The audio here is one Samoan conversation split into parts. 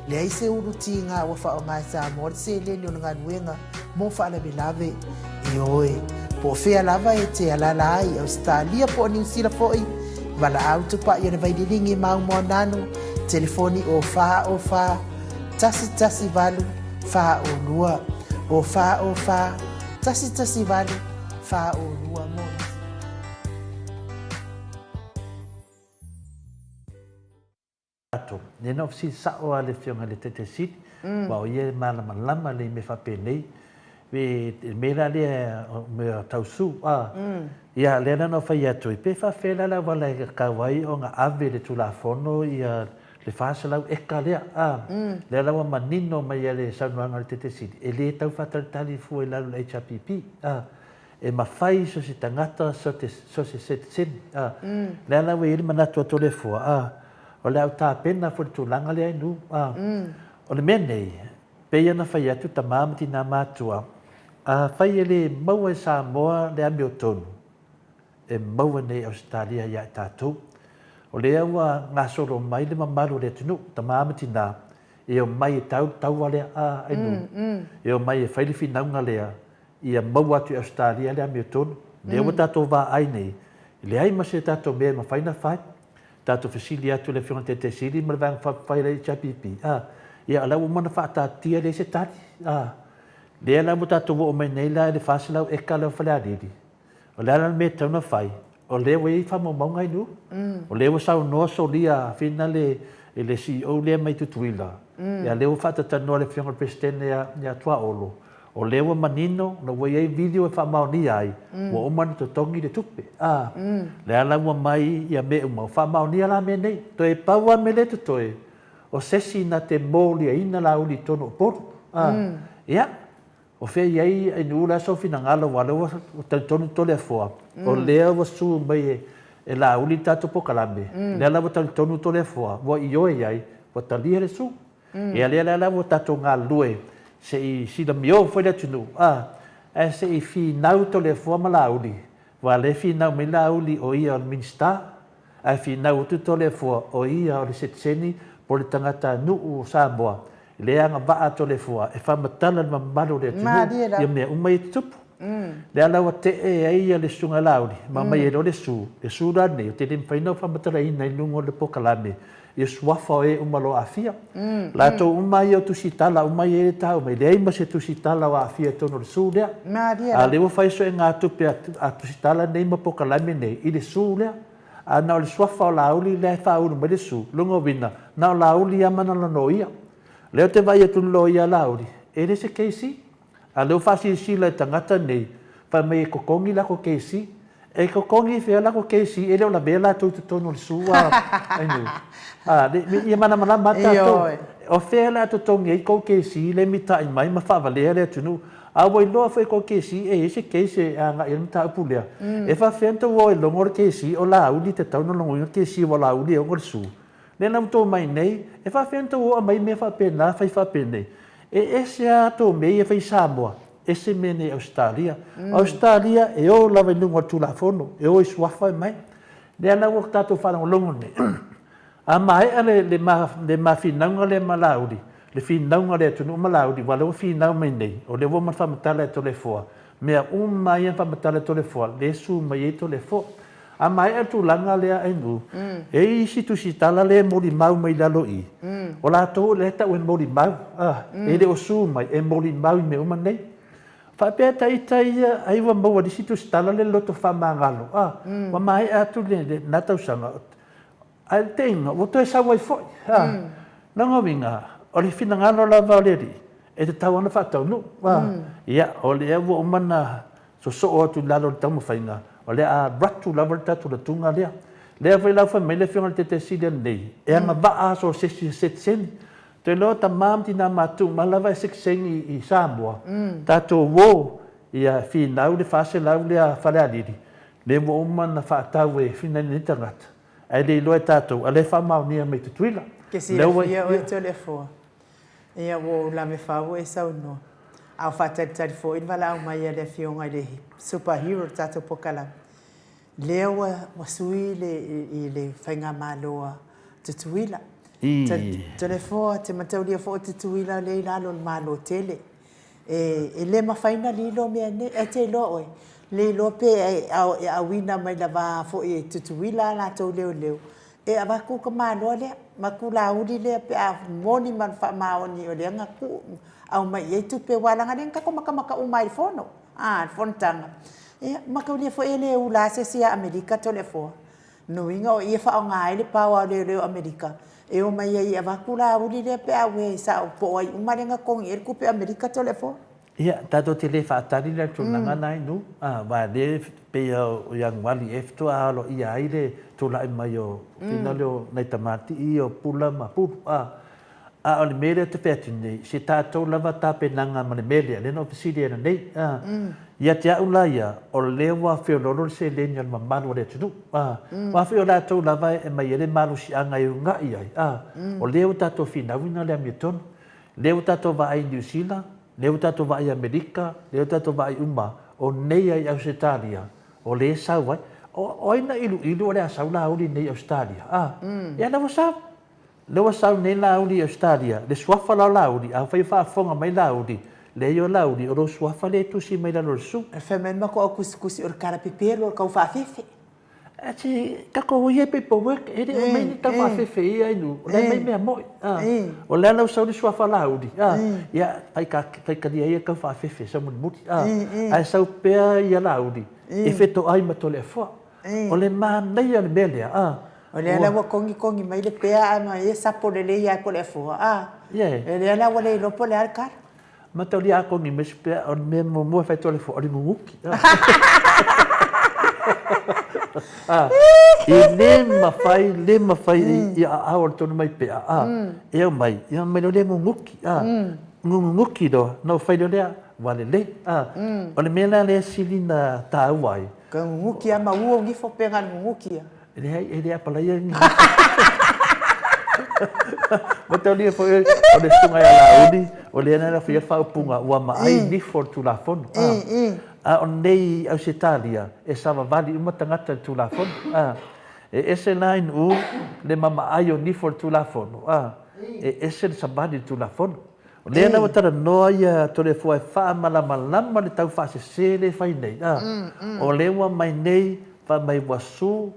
Leai se ulu tiga ua faaaoga e Samoa le seleni o le galuega mo faalavelave. Ioe, po o fea lava e te alaala ai, Ausetalia po o Niu Sila foi, valaau tupai o le Vaililigi ma Aumoananu, telefoni o 4 o 4 1 1 8 4 o 2, o 4 o 4 1 1 8 4 o 2 mo nisi. Tatou. Lea na ou fesili sao lava i le Afioga i le Taitai Sili, aua o ia e malamalama lelei i mea faapenei, le mea la lea o mea tau su, a. Ia, lea la na ou fai atu ai, pe faapefea la le auala e tatau ai ona ave i le Tulafono le 400 eka lea, a. Lea la ua manino mai e le saunoaga a le Taitai Sili, e le tau faatalitali fua i lalo o le HRPP, a. E mafai so o se tagata, so o se citizen, a. Lea la ua i ai le manatu a Toleafoa, a, o le a ou tapena foi i le tulaga lea i nu, a. O le mea nei, pei ona fai atu tama ma tina matutua, afai e le maua e Samoa le amiotonu, e maua nei e Ausetalia ia i tatou. O lea ua gasolo mai le mamalu o le atunuu, tama ma tina, e omai e tau le taua lea, a, i nu, e omai e fai le finauga lea, ia maua atu i Ausetalia le amiotonu. Lea ua tatou vaai nei, e leai ma se tatou mea e mafai ona fai. Tatou fesili atu i le Afioga i le Taitai Sili ma le Vaega Faaupufai a le HRPP, a, ia o la ua uma ona faataatia, e leai se tali. A, lea la ua tatou oo mai nei la i le 400 eka lea o Falealili, O le a la le mea e tatau ona fai? O lea ua i ai faamaumauga i nuu. O lea ua saunoa solia Fina le i le CEO lea mai Tutuila. Ia lea ua faatatalanoa e le Afioga i le Peresetene ia Tuaolo, o lea ua manino ona ua i ai video e faamaonia ai, ua uma ona totogi le tupe. A, lea la ua mai ia mea uma, ua faamaonia la mea nei. Toe pau lava le mea lea e totoe, o se isi na te moliaina Laauli i totonu o Upolu. A, ia, O fea i ai ai nuu la sou finagalo aua lea ua talitonu Toleafoa o lea ua su mai e Laauli le tatou polokalame lea la ua talitonu Toleafoa ua ioe i ai ua talia le su. Ia lea la ua tatou galulue se i silamio foi le atunuu a ae se i finau Toleafoa ma Laauli aua lea e finau mai Laauli o ia o le Minisita Ae finau atu Toleafoa o ia o le setiseni po o le tagata nuu o Samoa, e le agavaa Toleafoa e faamatala le mamalu o le atunuu ia mea uma ia e tutupu. Lea la ua tee ai ia le Susuga Laauli ma aumai ai loa le Su, le Su la lenei ou te le mafai ona ou faamatalaina i luga o le polokalame ia suafa o e uma o lo o aafia. Latou uma ia o Tusitala uma ia e tau mai, leai ma se Tusitala o aafia i totonu o le Su lea. A o lea ua fai suegatupe a Tusitala nei ma polokalame nei i le Su lea. A na o le suafa o Laauli lea e faaulu mai le Su, lona uiga, na o Laauli lava ma lana loia. O lea ou te vaai atu i le loia a Laauli, e le se KC. A o lea ua faasilasila e tagata nei, fai mai e totogi lako kesi. E totogi i fea lako kesi e le o lavea latou i totonu o le sua ainu. A, ia malamalama lava tatou. O fea o le a totogi ai kou kesi le mitai mai ma faavalea le atunuu. A ua iloa foi e kou kesi e i ai se case e agai ai le mataupu lea. E faafefea ona tou o e logo le kesi o Laauli e tatau ona logoina le kesi aua o Laauli e ono le sue. Lea la ua tou omai nei, e faafefea ona tou oo mai mea faapena fai faapenei. E ese lava tou mea ia e fai i Samoa, ese mea nei i Ausetalia. O Ausetalia e o lava i luga o le Tulafono, e o i suafa e mai. Lea la ua tatou faalogologo nei, a maea le ma finauga lea ma Laauli, le finauga a le atunuu ma Laauli, aua o lea ua finau mai nei, o lea ua uma ona faamatala e Toleafoa, mea uma lava ia na faamatala e Toleafoa, lea e su mai ai Toleafoa. A maea le tulaga lea Ainuu, e i ai isi tusitala lea e molimau mai i lalo i i, o latou lea e tau e molimau, a, e le o su mai, e molimau i mea uma nei. Faapea ta ita ia ai ua maua e le isi tusitala lea le loto faamagalo, a, ua maea atu lena tausaga, ae le teiga ua toe sau ai foi. A, lona uiga, o le finagalo lava o le Alii, e tatau lava ona faataunuu. A, ia, o lea ua uma ona sosoo atu i lalo o le taumafaiga, o le a alu atu lava le tatou latuga lea. Lea foi la ua fai mai le Afioga i le Taitai Sili ananei, e agavaa so o se isi e setiseni. Ou te iloa o tama ma tina matutua uma lava e setiseni i Samoa, tatou o ia finau le 400 lea a Falealili, lea ua uma ona faatau e fina nei tagata, ae le iloa e tatou, a o lea e faamaonia mai Tutuila. Ke silafia oe Toleafoa, Ia, ua ou lave fau ua e saunoa. A o faatalitali foi le valaau mai a le Afioga i le Super Hero i le tatou polokalame, lea ua sui le i le Faigamalo a Tutuila. I. Toleafoa, te mataulia foi o Tutuila lea i lalo o le Malo tele. E, e le mafai na lilo mea nei. E te iloa oe, le iloa pe e, e auina mai lava foi e Tutuila a latou leoleo, e avatu ka maloa lea, ma tulauli lea pe a moni ma le faamaoni o lea na tuu aumai i ai tupe, aua leaga lea na tatou matamata uma ai i le fono, a, le fonotaga. Ia, mataulia foi e le ula lava se isi ia Amerika Toleafoa. Lona uiga o i e faaaoga ai le power o leoleo Amerika e omai ai e avatu Laauli lea pe a uē sao po o ai uma lea na togi i ai le tupe Amerika Toleafoa. Ia, tatou te le faatali la i le tulaga la inu, a, aua o lea e pei o Ianuali ea faatoa aloaia ai le tulai mai o fina lea o nai tamalii ia o Pula ma Pulu, a. A o le mea lea ou te fai atu nei, se tatou lava tapenaga ma le mea lea, lea na ou fesili ai ananei, a. Ia te au la ia, o lea ua feoloolo le seleni a le mamalu o le atunuu, a. Aua foi o latou lava e aumai ai le malosiaga e una'i ai, a. O lea ua tatou finauina le amiotonu, lea ua tatou vaai i Niu Sila, lea ua tatou vaai i Amerika, lea ua tatou vaai uma, o nei lava i Ausetalia, o lea e sau ai. O ai na iluilu o le a sau Laauli nei i Ausetalia, a? Ia lea ua sau. Lea ua sau nei Laauli i Ausetalia, le suafa la o Laauli, afai o faafofoga mai Laauli, leai o Laauli, o lou suafa lea e tusi mai lalo o le su. Fai mai le matou au tusitusi o le kalapepelo o le taufaafefe. Ati tatou ia paperwork e le o mai ni taufaafefe ia inu, o la e mai mea moi. O le ala ua sau le suafa Laauli, ia faitalia ia taufaafefe sau mulimuli, ae sau pea ia Laauli e fetoai ma Toleafoa. O le manaia o le mea lea, a. O lea la ua kogikogi mai le pea ae ma ia sapo lelei ia Toleafoa, a. O lea la ua le iloa po o le a le tala. Mataulia a kogi mai se pea, o le mea muamua e fai Toleafoa, o le guguki. E le mafai, le mafai i aao o le tonu mai pea, a. E aumai, ia aumai loa lea guguki, a. Guguki loa, ona ou fai loa lea, ua lelei, a. O le mea la lea e sili ona taua ai, Ka guguki a ma ua nifo pe na le guguki a. E leai, e le apalaia ni nifo. Mataulia foi o le susuga ia Laauli, o lea na faia le faaupuga ua maai nifo o le Tulafono. A o nei Ausetalia, e savavali uma tagata i le Tulafono. E ese la i Nu'u le mamaai o nifo o le Tulafono, e ese le savali i le Tulafono. O lea la ua talanoa ia Toleafoa e faamalamalama le tau faasese lea e fai nei, a. O lea ua aumai nei, fai mai ua su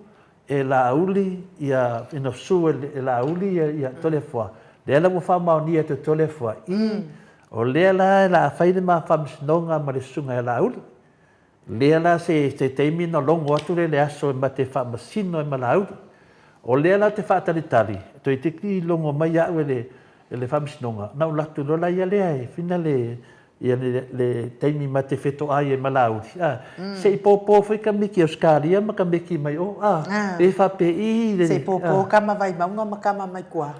e Laauli ia, ina su e Laauli ia Toleafoa, lea la ua faamaonia atu e Toleafoa, i, o lea la o le a fai le ma faamasinoga ma le susuga ia Laauli. Lea la se se taimi ona logo atu lea i le aso e ma te faamasino ai ma Laauli. O lea la ou te faatalitali, toeitiiti logo mai au e le e le Faamasinoga, ona ou alu atu loa laia lea e fina le ia le le taimi ma te fetoai ai ma Laauli, a, se i pōpō foi ka miki Ausetalia ma ka miki mai o, a, e faapei le, Se i pōpō kama Vaimauga ma kama mai kua.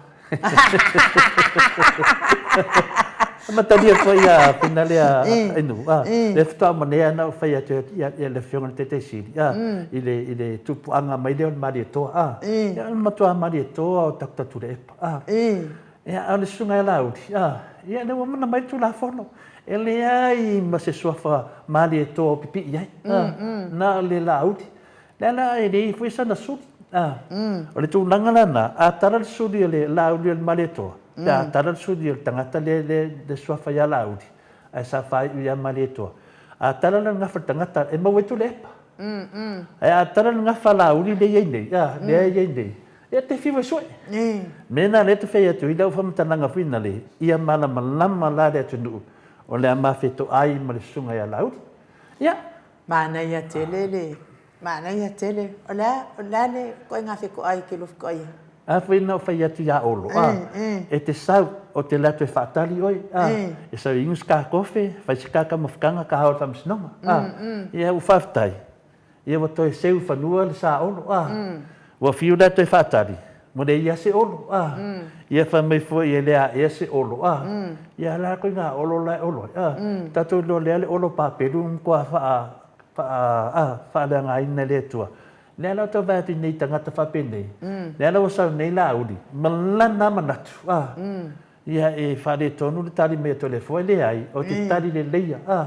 Matalia foi a fina lea inu, a, lea faatoa uma nei lava ona ou fai atu ia le Afioga i le Taitaisili, a, i le i le tupuaga mai lea o le Malietoa, a, ia o le matua Malietoa o Dr Tuilaepa, a, ia a o le Susuga ia Laauli, a, ia lea ua mana mai le Tulafono, e leai ma se suafa Malietoa o pipii ai, a, na o le Laauli. Lea la e leai foi sana suli. A, o le tulaga la lena, a tala le suli o le Laauli o le Malietoa, pe a tala le suli o le tagata lea le suafa ia Laauli, ae sa faaiu ia Malietoa, a tala la le gafa i le tagata, e maua ai Tuilaepa. Ae a tala le gafa a Laauli lea e i ai nei, a, lea e i ai nei, ia te fiu e sue. Mea lena lea e te fai atu ai lau faamatalaga foi nale, ia malamalama la le atunuu o le a mafetoai ma le susuga ia Laauli. Ia. Manaia tele le, manaia tele. O le a, o le a le ituaiga fetoai e te lua fetoai ai? A foi na ou fai atu ia Olo, a, e te sau, ou te alu atu e faatali oe, a, e sau e inu se ka kofe, fai se ka taumafataga, ka hao i le faamasinoga, a. Ia, ua faafetai, ia ua toe seu i fanua le sa Olo, a. Ua fiu la toe faatali, ua leai lava se Olo, a. Ia fai mai foi e le aea se Olo, a. Ia a la ituaiga Olo la e olo ai, a. Tatou iloa lea le Olo papelu ua matua faa, faa, a, faaleagaina e le Atua. Lea la ou te vaai atu i nei tagata faapenei, lea la ua sau nei Laauli ma lana manatu, a. Ia, e faaletonu le tali mai a Toleafoa, e leai, ou te tali leleia, a.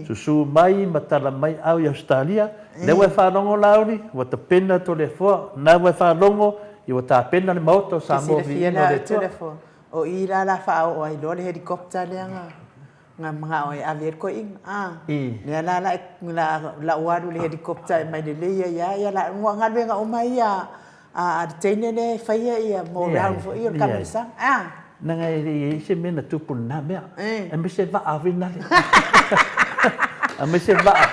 Susu mai ma tala mai au i Ausetalia, lea ua e faalogo Laauli, ua tapena Toleafoa, na ua e faalogo, Ia ua tapena le Maota o Te Samoa silafia viiga o la le Atua. Toleafoa, o i la la faaoo ai loa le helicopter lea na na manao e ave ai le toeaina, a. Lea la la la la ua alu i le helicopter e aumai lelei ai lava ia la galuega uma ia a le teine lea e faia ia mo round foi ia o le kamalisaga, a. Leaga e le i i ai se mea na tupu i lena mea. Aemaise vaa foi na le. Aemaise vaa,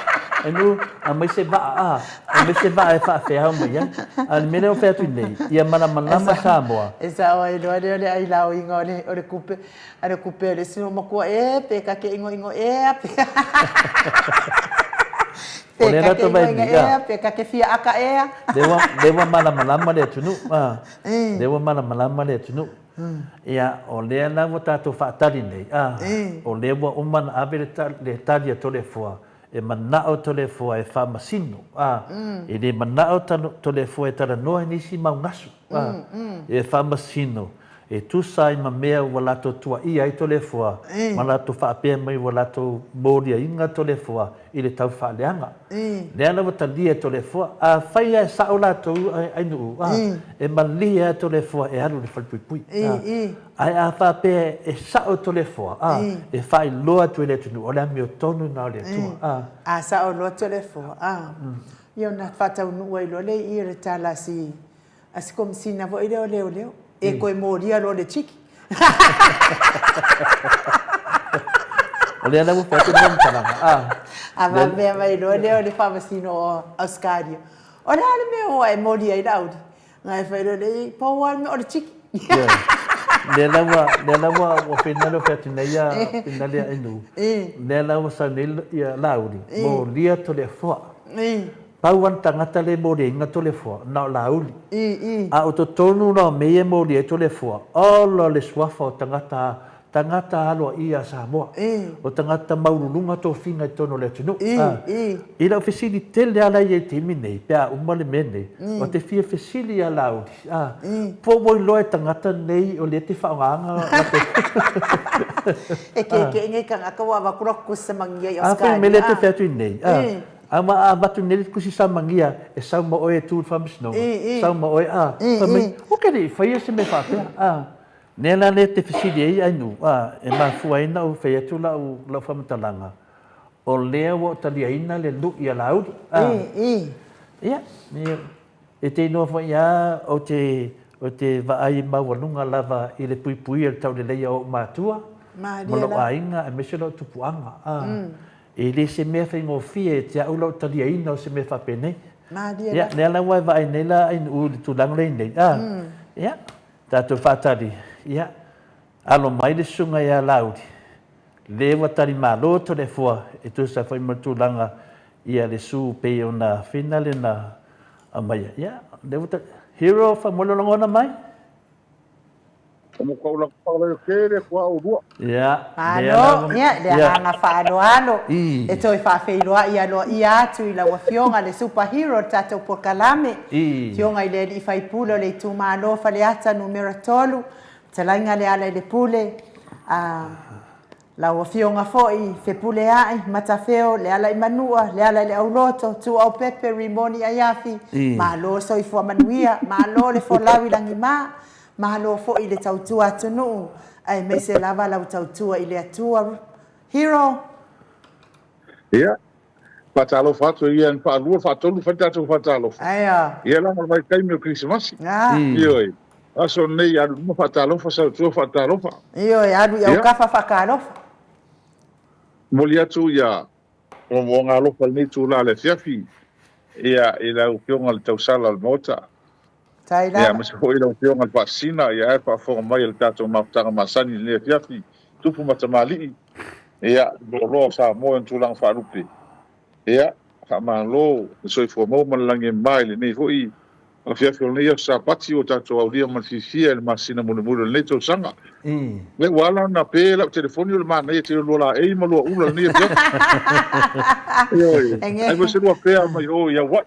enu, aemaise vaa, a, aemaise vaa e faafeao mai ai. A o le mea lea ua fai atu nei, ia malamalama Samoa. E sao ai loa lea o le ailaoiga o le kupe, a le kupe a le isi matua e pe ta te igoigo ea pe O lea ta la te tou vaai igoigo nei, a. ea pe ta te fia aka ea. Lea ua, lea ua malamalama le atunuu, a. Lea ua malamalama le atunuu. Ia, o lea la ua tatou faatali nei, a, o lea ua uma ona ave le le tali a Toleafoa, e manao Toleafoa e faamasino, a, e le manao Toleafoa e talanoa i nisi mau gasu, a, e faamasino e tusa ai ma mea ua latou tuaia ai Toleafoa ma latou faapea mai ua latou moliaina Toleafoa i le tau faaleaga. Lea la ua talia e Toleafoa. Afai lava e sao latou ainuu, a, e malie lava Toleafoa e alu i le falepuipui. A, ae a faapea e sao Toleafoa, a, e faailoa atu e le atunuu, o le amiotonu lena o le Atua. A. A sao loa Toleafoa, a, ia ona faataunuu ai loa lea i i o le tala a si A si Komesina foi lea o Leoleo, e toe molia loa le tiki. O lea la ua fai atu le faamatalaga, a. A faapea mai loa lea o le Faamasino o Ausetalia, O le a le mea ua e molia ai Laauli? Ona e fai loa lea, pau lava le mea o le tiki. Ioe. Lea la ua, lea la ua, ua finagalo fai atu nei ia finagalo ia Inu, lea la ua sau nei ia Laauli, molia Toleafoa. Pau lava le tagata lea e moliaina Toleafoa, na o Laauli. A o totonu la o mea ia e molia ai Toleafoa, ola le suafa o tagata, tagata aloaia a Samoa, o tagata maualuluga tofiga i totonu o le atunuu. I lau fesili tele lava la e i ai i le taimi nei, pe a uma le mea lenei, ou te fia fesili ia Laauli, po ua iloa e tagata nei o lea e te faaaogaina latou. E kekeʻi nei tagata ua avatu latou tusi samagia i Ausetalia. A fai mea lea e te fai atu nei, A ma a avatu nei le tusi samagia e sau ma oe e tu i le faamasinoga, sau ma oe a, fai mai, ou te le i faia se mea faapea, a. Mea la lea e te fesili ai Ainu, a, e mafua ai na ou fai atu lau, lau faamatalaga, o lea ua ou taliaina le lui a Laauli, a. Ia, e te iloa foi lava ou te, ou te vaai maualuga lava i le puipuia o le tauleleia o ou matua, ma lou aiga aemaise lou tupuaga, a. E le se mea faigofie e te au lau taliaina o se mea faapenei. Malie Ia, lava. lea la ua e vaai nei la Ainuu i le tulaga lea i nei. A, ia, tatou faatali, ia, alo mai le susuga ia Laauli, lea ua tali malo Toleafoa e tusa foi ma le tulaga ia le su pei ona finale na aumaia. Ia, lea ua tali, Hero, faamolemole lagona mai. O mo kau laka whakalei tele kua o lua. Ia, lea Malo, lava. ia, le Ia. agaga faaaloalo I. e toe faafeiloai aloaia atu i lau Afioga le Super Hero o le tatou polokalame, I. Afioga i le Alii Faipule o le Itumalo Faleata Numera 3, Fetalaiga Lealailepule, a, Lau Afioga foi, Fepuleai, Matafeo, Lealaimanua, Lealaileauloto, Tuuaupepe, Rimoni Aiafi, Malo soifua manuia, malo le folau i lagima, malo foi i le tautua atunuu, aemaise lava lau tautua i le Atua. Hero. Ia, faatalofa atu ia na faalua, faatolu fai tatou faatalofa. Aia. Ia la ma vaitaimi o Kerisimasi. Ioe. Aso nei alu luma faatalofa sau tua faatalofa. Ioe, alu i aukafa faatalofa. Momoli atu ia moomooga alofa i lenei itula i le afiafi ia i lau Afioga i le tausala o le Maota. Tai Ia lava. aemaise foi lau Afioga i le Faasisina ia ae faafofoga mai i le tatou mafutaga masani i lenei afiafi, tupu ma tamalii, ia loaloa o Samoa i ona tulaga faalupe. Ia, faamalo le soifua maua ma le lagi e mama i lenei foi afiafi o lenei aso Sapati ua tatou aulia ma le fiafia i le masina mulimuli o lenei tausaga. Ia, ua ala ona pe lau telefoni o le manaia tele o lua laei ma lua ula i lenei afiafi. Ioe, ai foi se lua pea mai o i Aua'i.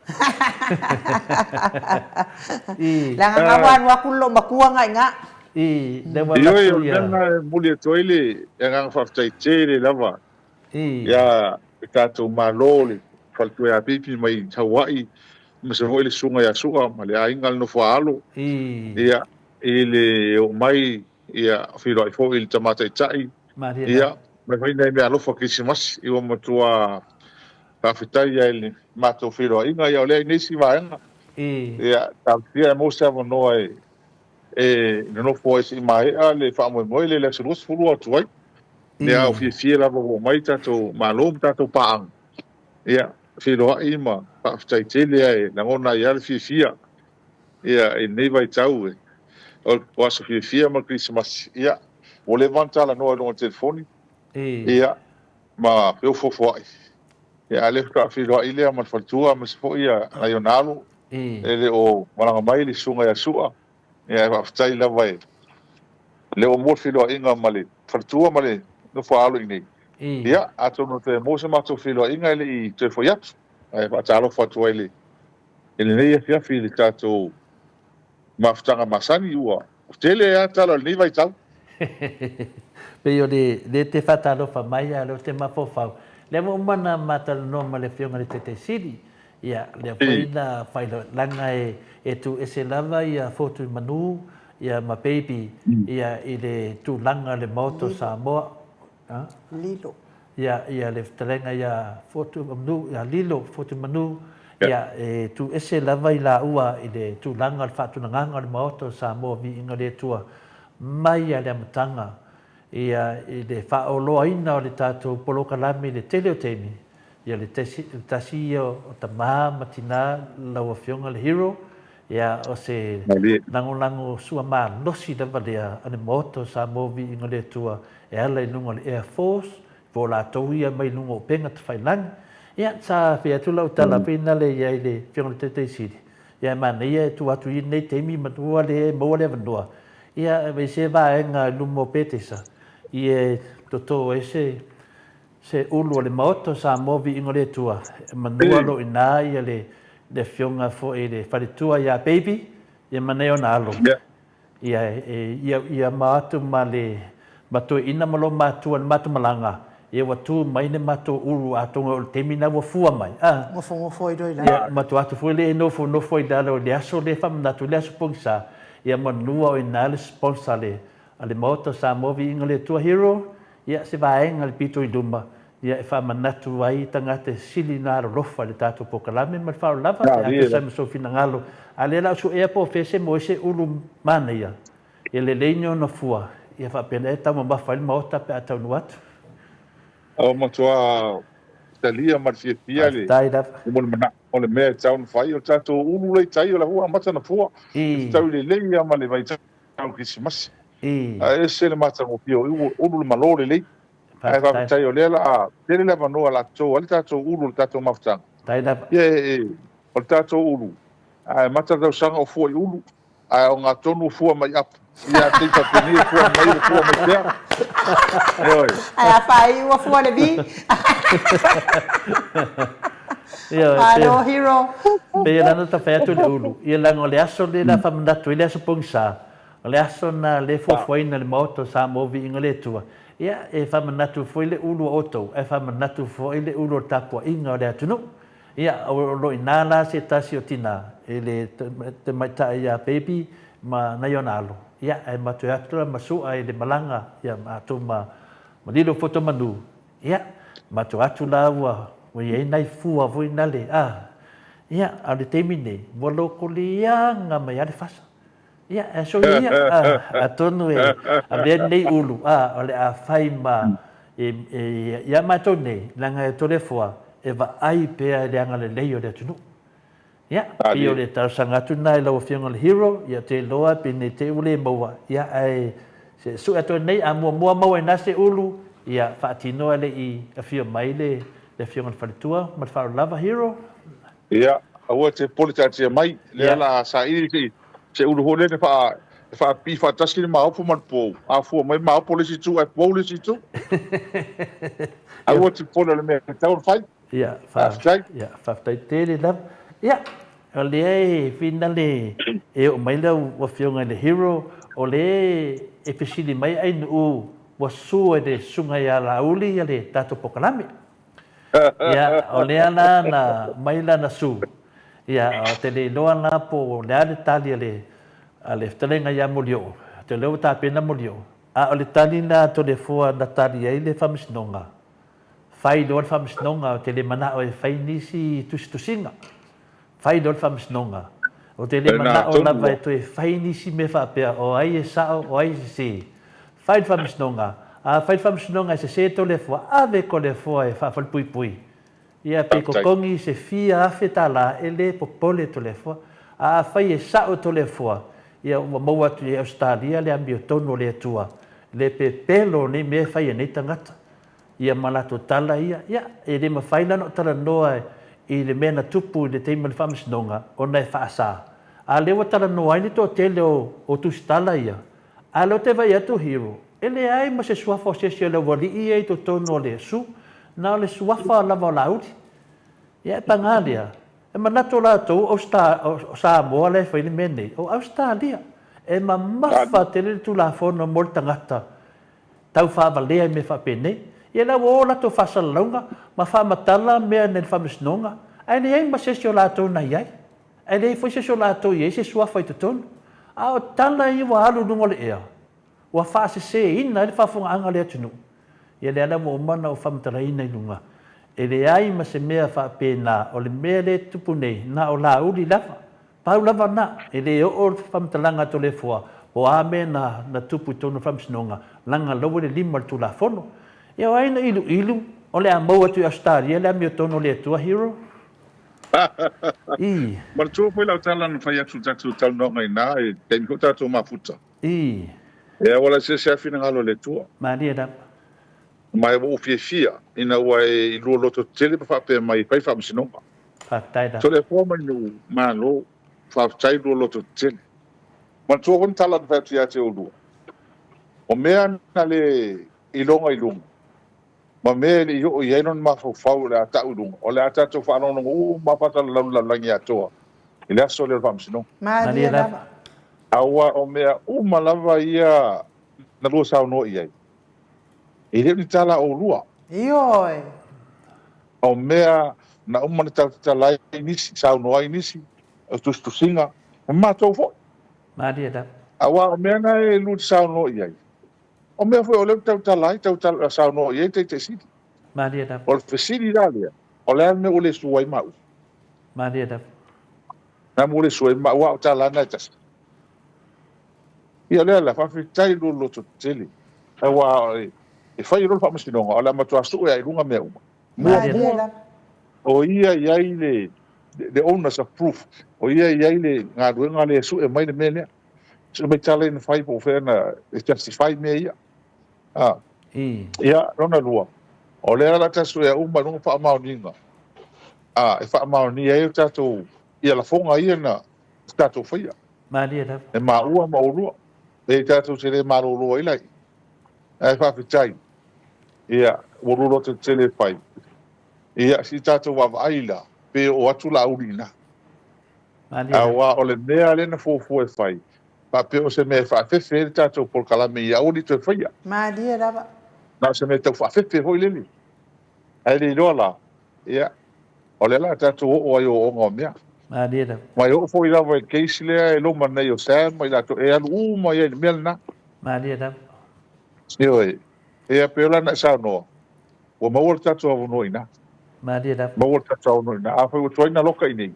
Leaga na ua alu atu le loomatua na i ina. Ioe, o le mea lena e momoli atu ai le agaga faafetai tele lava Ia le tatou Malo, le Faletuaiapipi mai Hawaii, Aemaise foi le susuga ia Su'a ma le aiga le nofo a alo. Ia, i le oo mai, ia, feiloai foi i le tama taitai. Ia, mai foi nai meaalofa Kerisimasi, ua matua faafetai ai i le matou feiloaiga. Ia, o lea i nei si vaega. Ia, talosia e maua se avanoa e e nonofo ai se i maea le faamoemoe lea i le aso 22 atu ai. Ia, ua fiafia lava ua oo mai tatou malo ma tatou paaga. Ia, feiloai ma faafetai tele ae lagona ai lava le fiafia ia i lenei vaitau o aso fiafia ma le Kerisimasi. Ia, ua leva ona talanoa i luga o le telefoni, ia, ma feofoofoai, ia, a o lea faatoa feiloai lea ma le faletua aemaise foi nai ona alo e le o malaga mai le susuga ia Su'a. Ia, ae faafetai lava o lea ua maua le feiloaiga ma le faletua ma le nofo a alo i inei. Ia, atonu e toe maua se matou feiloaiga e le i toe foi atu. Ae faatalofa atu ai i lenei afiafi i le tatou mafutaga masani, ua tele lava tala o lenei vaitau. Pei o le te faatalofa mai a o lea ou te mafaufau. Lea ua uma ona ma talanoa ma le Afioga i le Taitai Sili, Ia, lea foi na faailoa e tuu ese lava ia Fotu Manu ia ma Baby ia i le tulaga o le Maota o Samoa. Lilo. Ia, ia le fetalaiga ia Fotu Manu, ia Lilo Fotu Manu, ia e tuu ese lava i laua i le tulaga o le faatulagaga o le Maota o Samoa Viiga i le Atua mai lava i le amataga ia i le faaoloaina o le tatou polokalame i le tele o taimi. Ia le tasi ia o tama ma tina lau afioga le hero, ia o se lagolago sua malosi lava lea a le Maota o Samoa Viiga le Atua e ala i luga o le Air Force po o latou ia mai luga o upega tafailagi. Ia sa fai atu lau tala pei na le i ai le afioga i le Taitai Sili, ia e manaia e tuu atu i lenei taimi matua lea e maua le avanoa, ia e se vaega i luma o Petesa ia e toto ai se Se ulu o le Maota o Samoa Viiga o le Atua e manua lo ina ia le le afioga foi le faletua ia Baby ia ma nei ona alo ia e ia ia ma atu ma le ma toeaina ma lo matua le matou malaga ia ua tu mai le matou ulu atonu o le taimi na ua fua mai a Nofonofo ai loa i lalo. Ia matua atu foi le nofonofo i lalo i le aso lea faamanatu i le aso pogisa ia manua o ina le sponsor a le a le Maota o Samoa Viiga o le Atua Hero Ia, se vaega le pito i luma, ia, e faamanatu ai tagata e sili ona alolofa i le tatou polokalame ma le faaaloalo lava, pe a tusa ai ma sou finagalo. A lea la o suea po o fea se moe se ulu manaia, ia lelei ni ona fua, ia faapena e taumamafa ai le Maota pe a taunuu atu. Ua matua talia ma le fiafia le manao o le mea e tatau ona fai. O le tatou ulu lea i tai, o la ua amata ona fua, e fetaui lelei lava ma le vaitau. o Kerisimasi. Ae ese le matagofie o ulu le malo lelei. Ae faafetai o lea la a tele le avanoa la toto ai le tatou ulu o le tatou mafutaga. Ia e o le tatou ulu ae amata le tausaga o fua i ulu ae ogatotonu o fua mai apu. Ia a taimi faapenei e fua mai ua fua mai pea. Ioe. Ae a faaiu ua fua le vi. Malo Hero. Pei lana ta fai atu le ulu, ia leaga o le aso lea la faamanatu ai le aso pogisa, o le aso na le fuafuaina e le Maota o Samoa Viiga le Atua, ia e faamanatu foi le ulu a outou, ae faamanatu foi le ulu o le tapuaiga o le atunuu. Ia, o lo o i ina la se tasi o tina i le tamaitai ia Baby ma nai ona alo, ia ae matou atu la ma Su'a i le malaga ia matou ma Lilo Fotomanu, Ia, matou atu la ua i ai nai fua foi nale, a, ia, a o le taimi nei, ua lokoleaga mai lava le fasa. Ia, ae soia ia, a, atonu e avea lenei ulu, a, o le a fai ma, e, e, ia matou nei, leaga e Toleafoa, e vaai pea i le agalelei o le atunuu. Ia, pei o le talosaga atu lena i lau Afioga i le Hero, ia te iloa pe ne i te i ua le maua, ia ae se sue atu ai nei, a muamua maua i ina se ulu, ia faatino ae le i afio mai le Afioga i le Faletua. Ma le faaaloalo lava Hero. Ia, aua e te popole taatia mai, lea o le a saili se ulu foi lea e faapipii faatasi le maopo ma le pou, a fua mai maopo le isi itu ae pou le isi itu. Aua e te popole o le mea e tatau ona fai. Ia, faafetai. Ia, faafetai tele lava. Ia, o lea e finale e oo mai lau Afioga i le Hero, o lea e fesili mai Ainuu ua sua i le Susuga ia Laauli le tatou polokalame. Ia, o lea la na mai lana sue. Ia, ou te le iloa la po o le a le tali a le, a le fetalaiga ia Molioo, ou te iloa ua tapena Molioo, a o le tali lena a Toleafoa na tali ai le Faamasinoga, fai loa le Faamasinoga, ou te le manao e fai nisi tusitusiga, fai loa le Faamasinoga. Ou te le manao lava e toe fai nisi mea faapea o ai e sao, o ai e sese. Fai le Faamasinoga. A fai le Faamasinoga e sese Toleafoa, ave Toleafoa e faafalepuipui. Ia pe totogi se fia afe tala e le popole Toleafoa. A afai e sao Toleafoa, ia ua maua atu i Ausetalia le amiotonu o le Atua, le pepelo o nei mea e fai e nei tagata. Ia ma latou tala ia, ia e le mafai la ona ou talanoa i le mea na tupu i le taimi o le faamasinoga ona e faasa. A lea ua talanoa ai le toatele o tusitala ia, A o lea ou te vaai atu Hero, e leai ma se suafa o se isi o le aualii ia i totonu o le Su, na o le suafa lava o Laauli. Ia e paga lea, e manatu latou o Samoa la e fai le mea nei, o Ausetalia. E mamafa tele le Tulafono mo le tagata tau faavalea i mea faapenei. Ia la ua o latou faasalalauga ma faamatala mea nei i le Faamasinoga, ae leai ma se isi o latou na i ai. Ae leai foi se isi o latou i ai se suafa i totonu. A o tala ia ua alu i luga o le ea, ua faaseseina ai le faafofogaaga a le atunuu. Ia lea la ua uma ona ou faamatalaina i luga, e leai ma se mea faapena, o le mea lea e tupu nei, na o Laauli lava. Pau lava na, e le oo le faamatalaga a Toleafoa, po o a mea na tupu i totonu o le Faamasinoga, leaga o la ua i le lima o le Tulafono. Ia o ai na iluilu o le a maua atu i Ausetalia le amiotonu o le Atua, Hero? Ii. Manatua foi lau tala na fai atu i le tatou talanoaga i ina i le taimi foi o tatou mafuta. Ii. E auala i se ea finagalo o le Atua. Malie lava. Ma ua ou fiafia ina ua e i lua loto tetele ma faapea mai e fai faamasinoga. Faafetai lava. Toleafoa mai nuu Malo, faafetai lua loto tetele. Manatua foi le tala na fai atu ia te oulua, o mea na le iloga i luga, ma mea e le i oo i ai lona mafaufau o le a tau i luga, o le a tatou faalogologo uma lava faasalalau le lalolagi atoa i le aso lea o le faamasinoga. Malie lava. Aua o mea uma lava ia na lua saunoa i ai, e le o ni tala a oulua. Ioe. O mea na uma ona tautatala ai nisi, saunoa ai nisi, o tusitusiga, ma matou foi. Malie lava. Aua o mea na e lua te saunoa i ai, O mea foi o lea ou te tautala ai, tautala, saunoa i ai le Taitai Sili. Malie lava. O le fesili la lea, o le a le mea ua le sua ai maua? Malie lava. Na mea ua le sua ai maua, a o tala lava na e tasi. Ia o lea la, faafetai lo loto tetele. Aua e fai loa le faamasinoga, o le a matua sue lava i luga mea uma. Muamua, o ia e i ai le, the onus of proof, o ia e i ai le galuega lea e sue mai le mea lea. Sue mai tala ia na fai po o fea na e justify mea ia. A. Ia, lona lua, o lea la ta suea uma i luga faamaoniga, a, e faamaonia ai o tatou, ia lafoga ia na tatou faia. Malie lava. E maua ma oulua. E tatou te le malolo ai la. Ae faafetai. Ia, ua lua loto tetele e fai. Ia, si tatou vaavaai la, pe oo atu Laauli i ina. Aua o le mea lea na fuafua e fai, faapea o se mea e faafefe ai le tatou polokalame ia aua ne i toe faia. Malie lava. Na o se mea tau faafefe foi lele. Ae le iloa la, ia, o lea la tatou oo ai i ooooga o mea. Malie lava. Ma e oo foi lava i le case lea e loma nei o Sam ma i latou, e alu uma ai i le mea lena. Malie lava. Ioe. Ia, pei o la na e saunoa, ua maua le tatou avanoa i ina. Malie lava. Maua le tatou avanoa i ina. Afai ua tuai na loka i inei,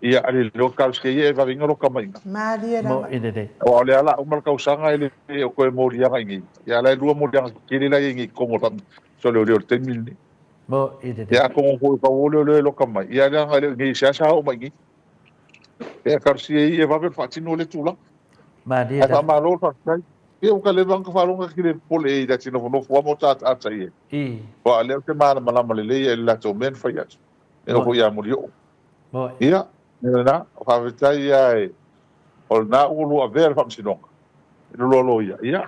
ia, a le iloa talosia ia e vave ina loka mai i ina. Malie lava. Mo'i lelei. Aua o lea la a uma le tausaga e le o toe moliaga i inei. Ia, a la e lua moliaga tetele la e i ai nei i totonu o le Faamasinoga o Leoleo i le taimi lenei. Mo'i lelei. Ia, atonu foi o tau o leoleo e loka mai, ia, leaga e le o i inei i seasea oo mai i inei. Ia, talosia ia e vave ona faatino lea tulaga. Malie Ae faamalo le faafetai. Ia ua leva ona faalogo atu le popole i ta te nofonofo lava ma o ataata i ai. Aua o lea ou te malamalama lelei i le latou mea na fai atu. E oo foi ia Molioo. Ia, lena, faafetai lava o lena ua lua avea le faamasinoga i le lua loia. Ia,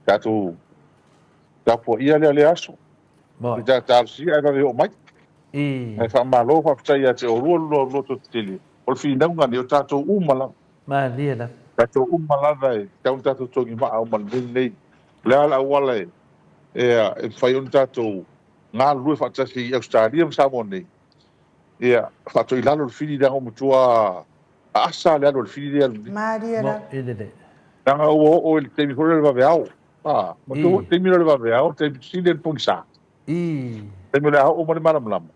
tatou tapuaia lea lea aso. I ta talosia ae vave oo mai. Ae faamalo faafetai ia te oulua le lua lototetele. O le finauga nei, o tatou uma lava. Malie lava. Tatou uma lava e tatau ona tatou togimaa uma i le mea lenei. O le a le auala e mafai ona tatou galulue faatasi i Ausetalia ma Samoa nei Ia, faatoilalo le fili leaga ua matua aasa le alu a le fili lea alu nei. Malie Mo lava. i lelei. Leaga ua oo i le taimi foi lea o le vaveao. A, matua foi le I. taimi lea o le vaveao, le taimi sili le pogisa. I. Taimi o le a oo mai le malamalama.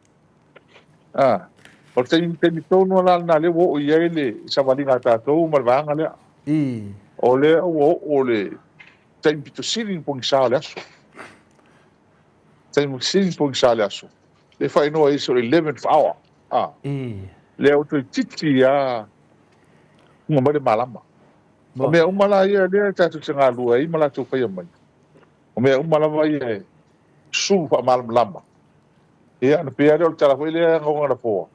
A, o le taimi, taimi tonu lava la lena lea ua oo i ai le savaliga a tatou ma le vaega lea. I. O lea ua oo le taimi pito sili le pogisa o le aso. Taimi sili pogisa o le aso. Lea e faaigoa e isi o le 11th hour. A, I. lea ua toeitiiti lava funga mai le malama. O Mo. mea uma la ia lea tatou te galulue ai ma latou faia mai. O mea uma lava ia e sulu faamalamalama. Ia, ona pei lava lea o le tala foi lea gaganafoa,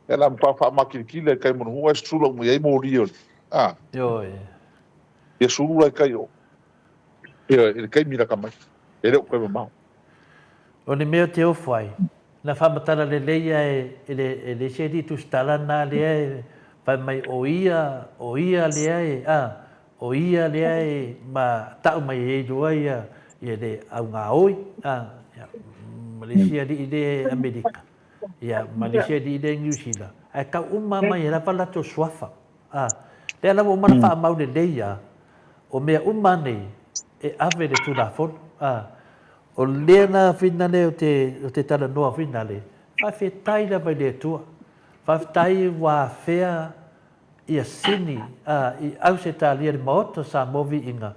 ia o le a matua faamakilikila i tai manuhua ae sula uma i ai moli o le, a, Ioe. ia sulu la i tai o, ia, i le taimi lata mai. E le o toe mamao. O le mea ou te ofo ai, na faamatala lelei a e le e le isi alii tusitala na lea e fai mai o ia, o ia lea e, a, o ia lea e ma tau mai ai loa ia ia le augaoi, a, ia, ma le isi alii lea e Amerika, ia, ma le isi alii lea e Niu Sila, ae tau uma mai ai lava latou suafa. A, lea la ua uma ona faamau lelei a, o mea uma nei e ave i le Tulafono. A, o lea la finale o te, o te talanoa finale, faafetai lava i le Atua. Faafetai ua afea ia sini a, i Ausetalia le Maota o Samoa Viiga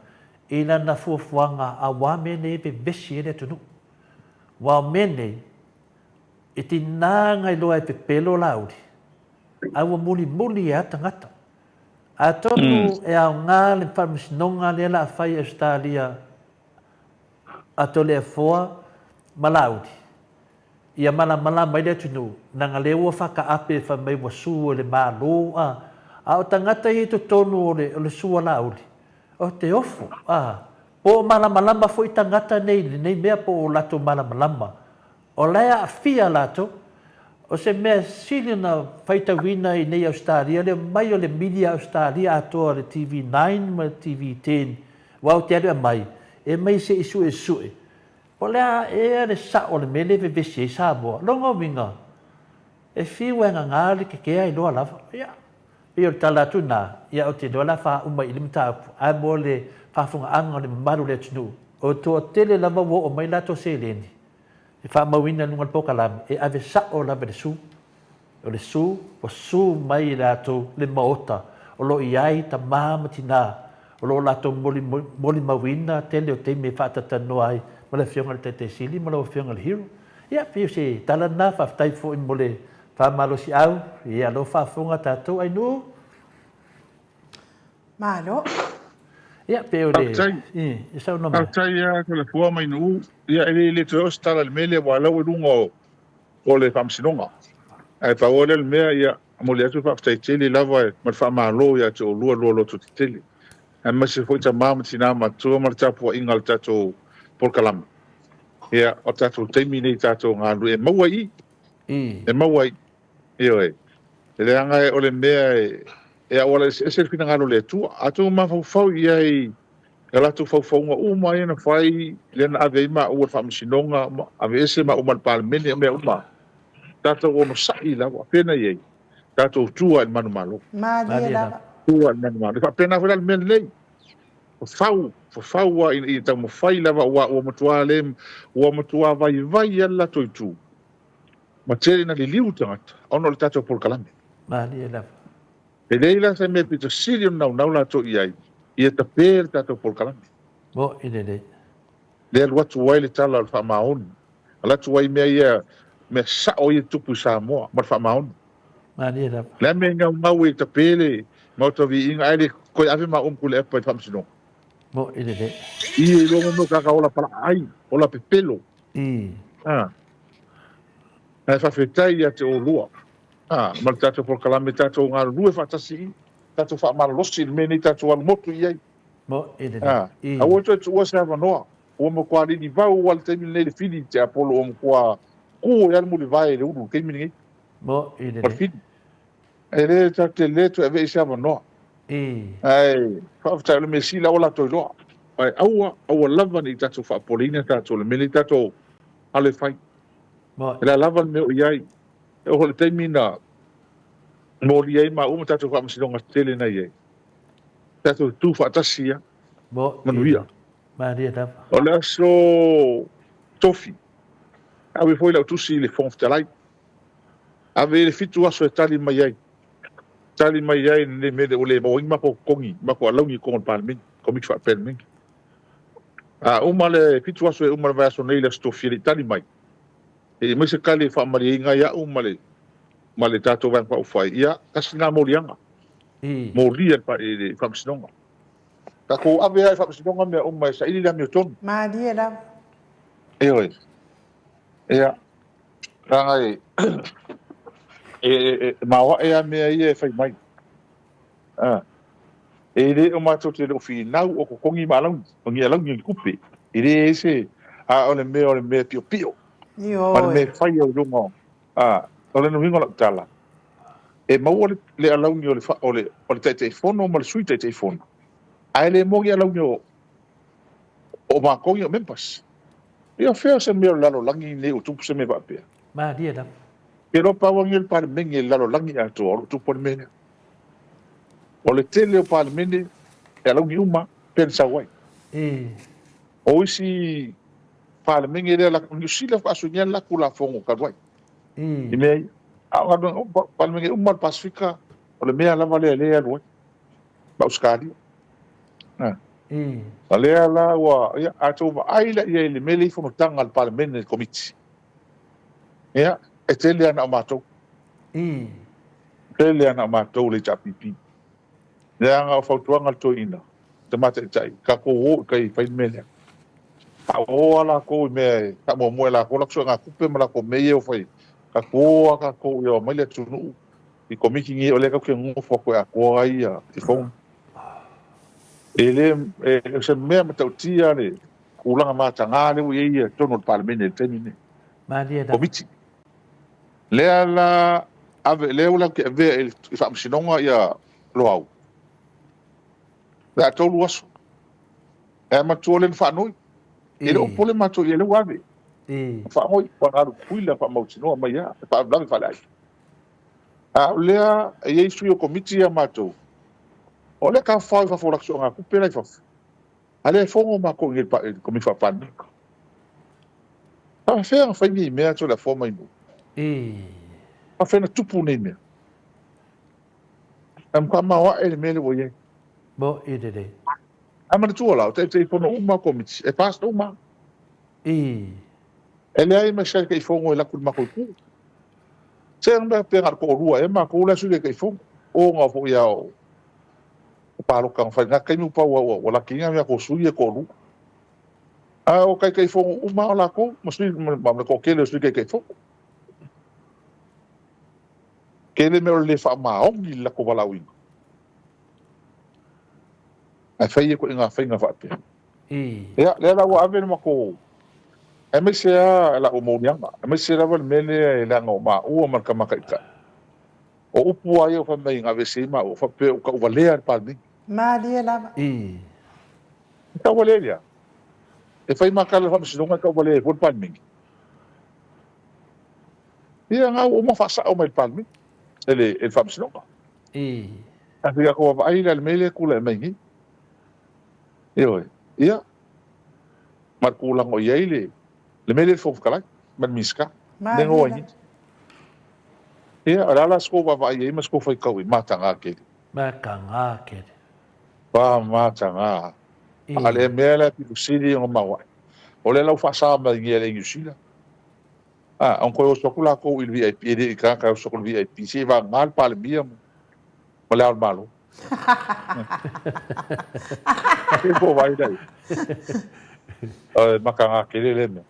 i lana fuafuaga auā mea nei e vevesi ai le atunuu. Aua o mea nei, e tinā ngai loa e pepelo Laauli, a ua mulimuli ai lava tagata. Atonu e aoga le faamasinoga lea la a fai e Ausetalia a Toleafoa ma Laauli, ia malamalama ai le atunuu, leaga lea ua faataape fai mai ua sue e le Malo, a, a o tagata ia i totonu o le, o le sua Laauli, o te ofo, a, po o malamalama foi tagata nei i lenei mea po o latou malamalama O la e aafia latou. O se mea sili ona faitauina i nei Ausetalia le omai o le media Ausetalia atoa le TV Nine ma le TV Ten aua ou te alu e aumai, e aumai se i suesue po o le a ea le sao o le mea lea e vevesi ai Samoa. Lona uiga, e fiu e agaga le kekea iloa lava. Ia, pei o le tala atu lena, ia ou te iloa o le a faauma i i le mataupu, ae mo le faafofogaaga o le mamalu o le atunuu, o le toatele lava ua oo mai latou seleni, e faamauina i luga o le polokalame, e ave sao lava i le su. O le su, ua su mai e latou le maota o lo o i ai tama ma tina o lo o latou molimauina tele o taimi e faatatalanoa ai ma le Afioga i le Taitai Sili ma lau Afioga i le Hero. Ia, pei o se tala lena, faafetai foi mo le faamalosiau, ia, o lo o faafofoga tatou Ainuu. Malo. Ia, pei o le... Faafetai. I, e saunoa mai. Faafetai ia Toleafoa mai Nuu. Ia, e le le toe oo se tala i le mea lea, aua o la ua i luga o, o le Faamasinoga. Ae pau lava lea o le mea, ia, momoli atu le faafetai tele lava ma le faamalo ia te oulua lua loto tetele, aemaise foi tama ma tina matua ma le tapuaiga a le tatou polokalame. Ia, o tatou taimi nei tatou galulue e maua i i, e maua i i. Ioe. Leaga o le mea e auala eseese le finagalo o le Atua. Atonu mafaufau i ai i a latou faufauga uma ia na fai, lea na ave ai maua i le faamasinoga, aveese maua ma le Palemene, o mea uma, tatou onosai lava, pena i ai, tatou tua i le manumalo. Malie lava. Tua i le manumalo. E faapena foi la le mea lenei. Fafau, fafau lava ina ia taumafai lava, aua ua matua le, ua matua vaivai lava le latou itu. Ma tele na liliu tagata ona o le tatou polokalame. Malie lava. E leai la se mea pito sili ona naunau latou i ai, ia tape le tatou polokalame. Mo'i lelei. Lea alu atu ai le tala o le faamaoni, alu atu ai mea ia, mea sao ia e tupu i Samoa ma le faamaoni. Malie lava. O le a mea e naunau ai e tape le Maota Viiga ae le toe ave maua ma Tuilaepa i le Faamasinoga? Mo'i lelei. Ia iloa mo mea o tagata ola palaai, ola pepelo. A. Ae faafetai ia te oulua, a, ma le tatou polokalame, tatou galulue faatasi i, tatou faamalolosi i le mea nei tatou alu motu i ai. A, aua toe tuua se avanoa, ua matua lilivau lava le taimi lenei le fili i te Apolo, ua matua tu ai lava le mulivae i le ulu i le taimi lenei. Ma le fili. E le tatou te le toe ave i se avanoa. Ae faafetai o le mea sili aua latou iloa. Ae aua, aua lava ne i tatou faapopoleina tatou i le mea lenei tatou alo e fai. O le a lava le mea o i ai. E oo foi i le taimi na molia ai maua ma tatou faamasinoga tetele na i ai, tatou tutu faatasi ia, manuia. Malie lava. O le aso Tofi, ave foi lau tusi i le Fofoga Fetalai, ave i le 7 aso e tali mai ai, tali mai ai lenei mea ua le maua ai ni matou totogi, matou alauni i totonu o le Palemene, Komiti Faa-Palemene. A uma le 7 aso e uma le vaiaso nei i le aso Tofi e le i tali mai, e i mai se tali e faamalieina ai au ma le ma le tatou Vaega Faaupufai, ia, tasi lena moliaga, molia i le Faamasinoga. Tatou ave lava i Faamasinoga mea uma e saili le amiotonu. Malie lava. Ioe. Ia, leaga e, e, e, e maoae lava mea ia e fai mai. A, e le o matou te le o finau o totogi ma alauni, o ni alauni o ni tupe. E leai se, a o le mea o le mea piopio. Ma le mea e fai au i luga o, a, o le nuiga o lau tala, e maua le, le alauni o le, o le, o le Taitaifono ma le Sui Taitaifono, ae le maua ni alauni o, o matou ia o members. Ia fea se mea o le lalolagi nei ua tupu se mea faapea? Malie lava. Ke iloa pau agi le Palemene i le lalolagi atoa o lo o tupu ai le mea lea. O le tele o Palemene e alauni uma pea na sau ai. O isi Palemene lea, Niu Sila faasuinia le latou lafoga talu ai i mea ia. A o galuega uma, Palemene uma o le Pasefika, o le mea lava lea lea e alu ai. Ma Ausetalia. O lea la ua, ia, a outou vaai la i ai i le mea lea i fonotaga a le Palemene i le Komiti, ia, e tele lava na o matou. Tele lava na o matou le HRPP. Leaga o fautuaga a le toeaina, tama taitai, tatou o i tai e fai le mea lea. A o lava latou i mea e faamuamua e latou latou suegatupe ma latou mea ia e o fai ai, tatou o lava tatou ia omai le atunuu i Komiti nei o lea tatou te nonofo atu e atoa ai ia fono. E le, o se mea matautia le tulaga mataga lea ua i ai i totonu o le Palemene i le taimi lenei. Malie lava. Komiti. Lea la ave, lea ua latou te avea i le Faamasinoga ia Loau. Le a 3 aso. E matua lea na faanoi. E le o popole matou i ai, lea ua ave. Faanoi, ua alu Tutuila faamautinoa mai lava, e faalavelave faaleaiga. A o lea e i ai sui o Komiti ia matou, o lea e tafafao i fafo o latou suegatupe la i fafo, a lea e fono matou i nei i le Komiti Faa-Palemene. Faafefea ona fai nei mea Toleafoa ma Maimou? Faafefea ona tupu nei mea? E matua maoae le mea lea ua i ai. Mo i lelei. Ae manatua la, o Taitaifono uma o Komiti, e pass uma. E leai ma se Taitaifono e laku i le matou itu. Se mea pe na o le toalua ea matou la e sui Taitaifono. O na foi a o palota na fai na taimi ua pau a ua laki ina mea tou sui e toalua. A o Taitaifono uma o latou ma sui ma le toatele o sui Taitaifono. Tele mea o le le faamaoni i le latou valaauina. Ae fai ia ituaiga faiga faapea. Ia, lea la ua ave le matou, aemaise lava lau moliaga, aemaise lava le mea lea e leaga o maua ma le tama taitai. O upu lava ia ua fai mai na aveese ai maua, faapea ua tauvalea le Palemene. Malie lava. E tauvalea i le a? E fai ma tala o le Faamasinoga e tauvalea ai fua le Palemene. Ia, na ua uma faasao mai e le Palemene, e le Faamasinoga. Ae pei a outou vaavaai la i le mea lea e tulai mai nei. Ioe. Ia, ma le tulaga o i ai le mea lea i le Fofoga Fetalai ma le Minisita. Lea na o ai nei. Ia, o le a la se tou vaavaai i ai ma se tou faitau i mataga tele? Mataga tele. Pa mataga. A le mea la e pito sili ona maoae, o lea la ua faasa mai nei e le Niu Sila. A, ona toe oso atu latou i le VIP, e le i tagata e oso atu i le VIP, se i vagana le Palemia ma Le Ao o le Malo. Se po o vaai la i ai. Mataga tele lea mea.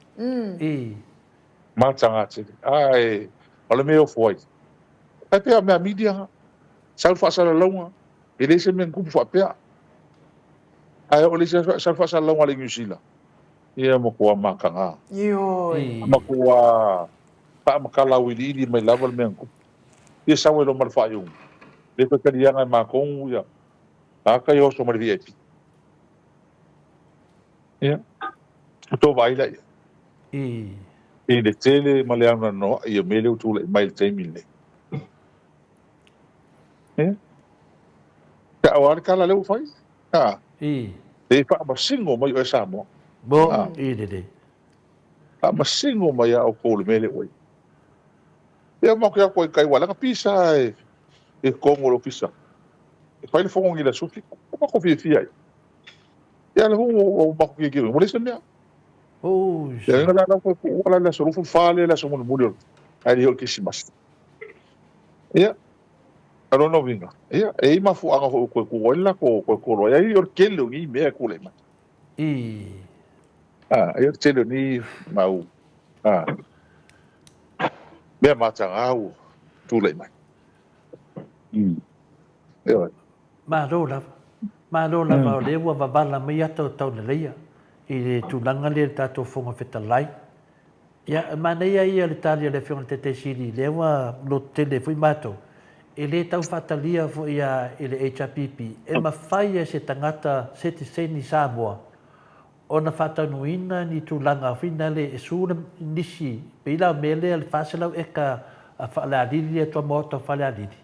Mataga tele. Ae o le mea e ofo ai, e pei o mea media na, sau le faasalalauga, e leai se mea na tupu faapea. Ae oo i le isi aso, sau le faasalalauga a le Niu Sila, ia matua mataga. Ioe. Matua faamatala auiliili mai lava le mea na tupu. Ia sau ai loa ma le faaiuga, le toe taliaga e matou ia tagata ia oso mai le VIP. Ia, ua tou vaai la i ai. I le tele ma le anoanoai o mea lea ua tulai mai i le taimi lenei. Ia. Tau lava le tala lea ua fai. A. I. E faamasino mai oe Samoa. Mo, i lelei. Faamasino mai a outou le mea lea ua i ai. Ia ma ke atu ai kai wala pisa e e kongo lo pisa. E fai le fongo ni la sufi. Ko ma ko fiafia ai. Ia le hu o ma ko ki mo le se mea. Ia la la ko ko la la so fu fa le la so mo mo ai le o kisimas. Ia a lona uiga, ia, e i ai mafuaaga foi ua toe tu ai le latou toe tolo ai, ai o le tele o nei mea e tulai mai. A, ai o le tele o nei mau a, mea mataga ua tulai mai. Ioe. Malo lava. Malo lava o lea ua vavala mai ata o Tauleleia i le tulaga lea i le tatou Fofoga Fetalai. Ia, e manaia ia le tali a le Afioga i le Taitai Sili, lea ua lototele foi matou, e le tau faatalia foi a i le HRPP, e mafai e se tagata setiseni Samoa ona faataunuuina ni tulaga foi nale e su le nisi, pei la o mea lea le 400 eka a Falealili lea tuamaota o Falealili,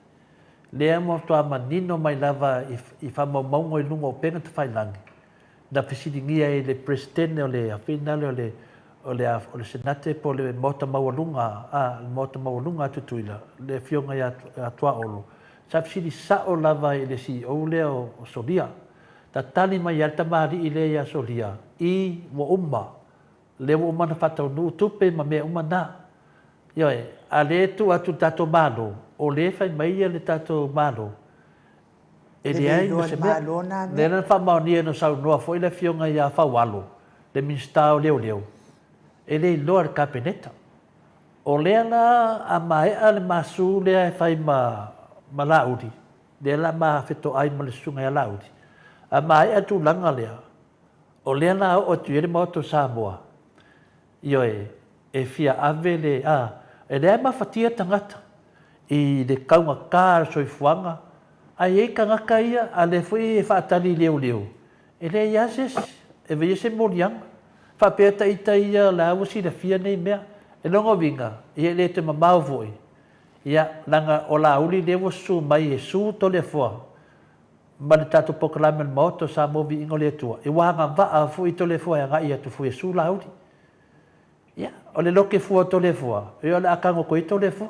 lea ua matua manino mai lava i faamaumauga i luga o upega tafailagi, Na fesiligia e le Peresetene o le Finale o le o le o le Senate po o le Maota Maualuga a le Maota Maualuga a Tutuila, le Afioga ia Tuaolo, sa fesili sao lava i le CEO lea o Solia. Na tali mai ai le tamalii lea ia Solia, i, ua uma, lea ua uma ona faataunuu tupe ma mea uma na. Ioe, a lea e tuu atu i le tatou Malo, o lea e fai mai le tatou Malo, E leai ma se mea. Lea na faamaonia na saunoa foi le Afioga ia Faualo, le Minisita o Leoleo, e le iloa e le Kapeneta. O lea la a maea le masu lea e fai ma ma Laauli, lea la ma fetoai ma le Susuga ia Laauli, a maea le tulaga lea, o lea la oo atu i ai le Maota o Samoa, Ioe, e fia ave le, a, e leai mafatia tagata i le taugata o le soifuaga, ae i ai tagata ia, a lea foi e faatali i leoleo, e leai lava se isi e vaia se moliaga. Faapea ta ita ia o la ua silafia nei mea. E lona uiga, ia e le toe mamao foi, ia, leaga o Laauli lea ua susu mai e su Toleafoa ma le tatou polokalame o le Maota o Samoa Viiga o le Atua, e ua agavaa foi Toleafoa e agai atu fua e su Laauli. Ia, o le loke fua o Toleafoa, ia o le a tago atu ai Toleafoa.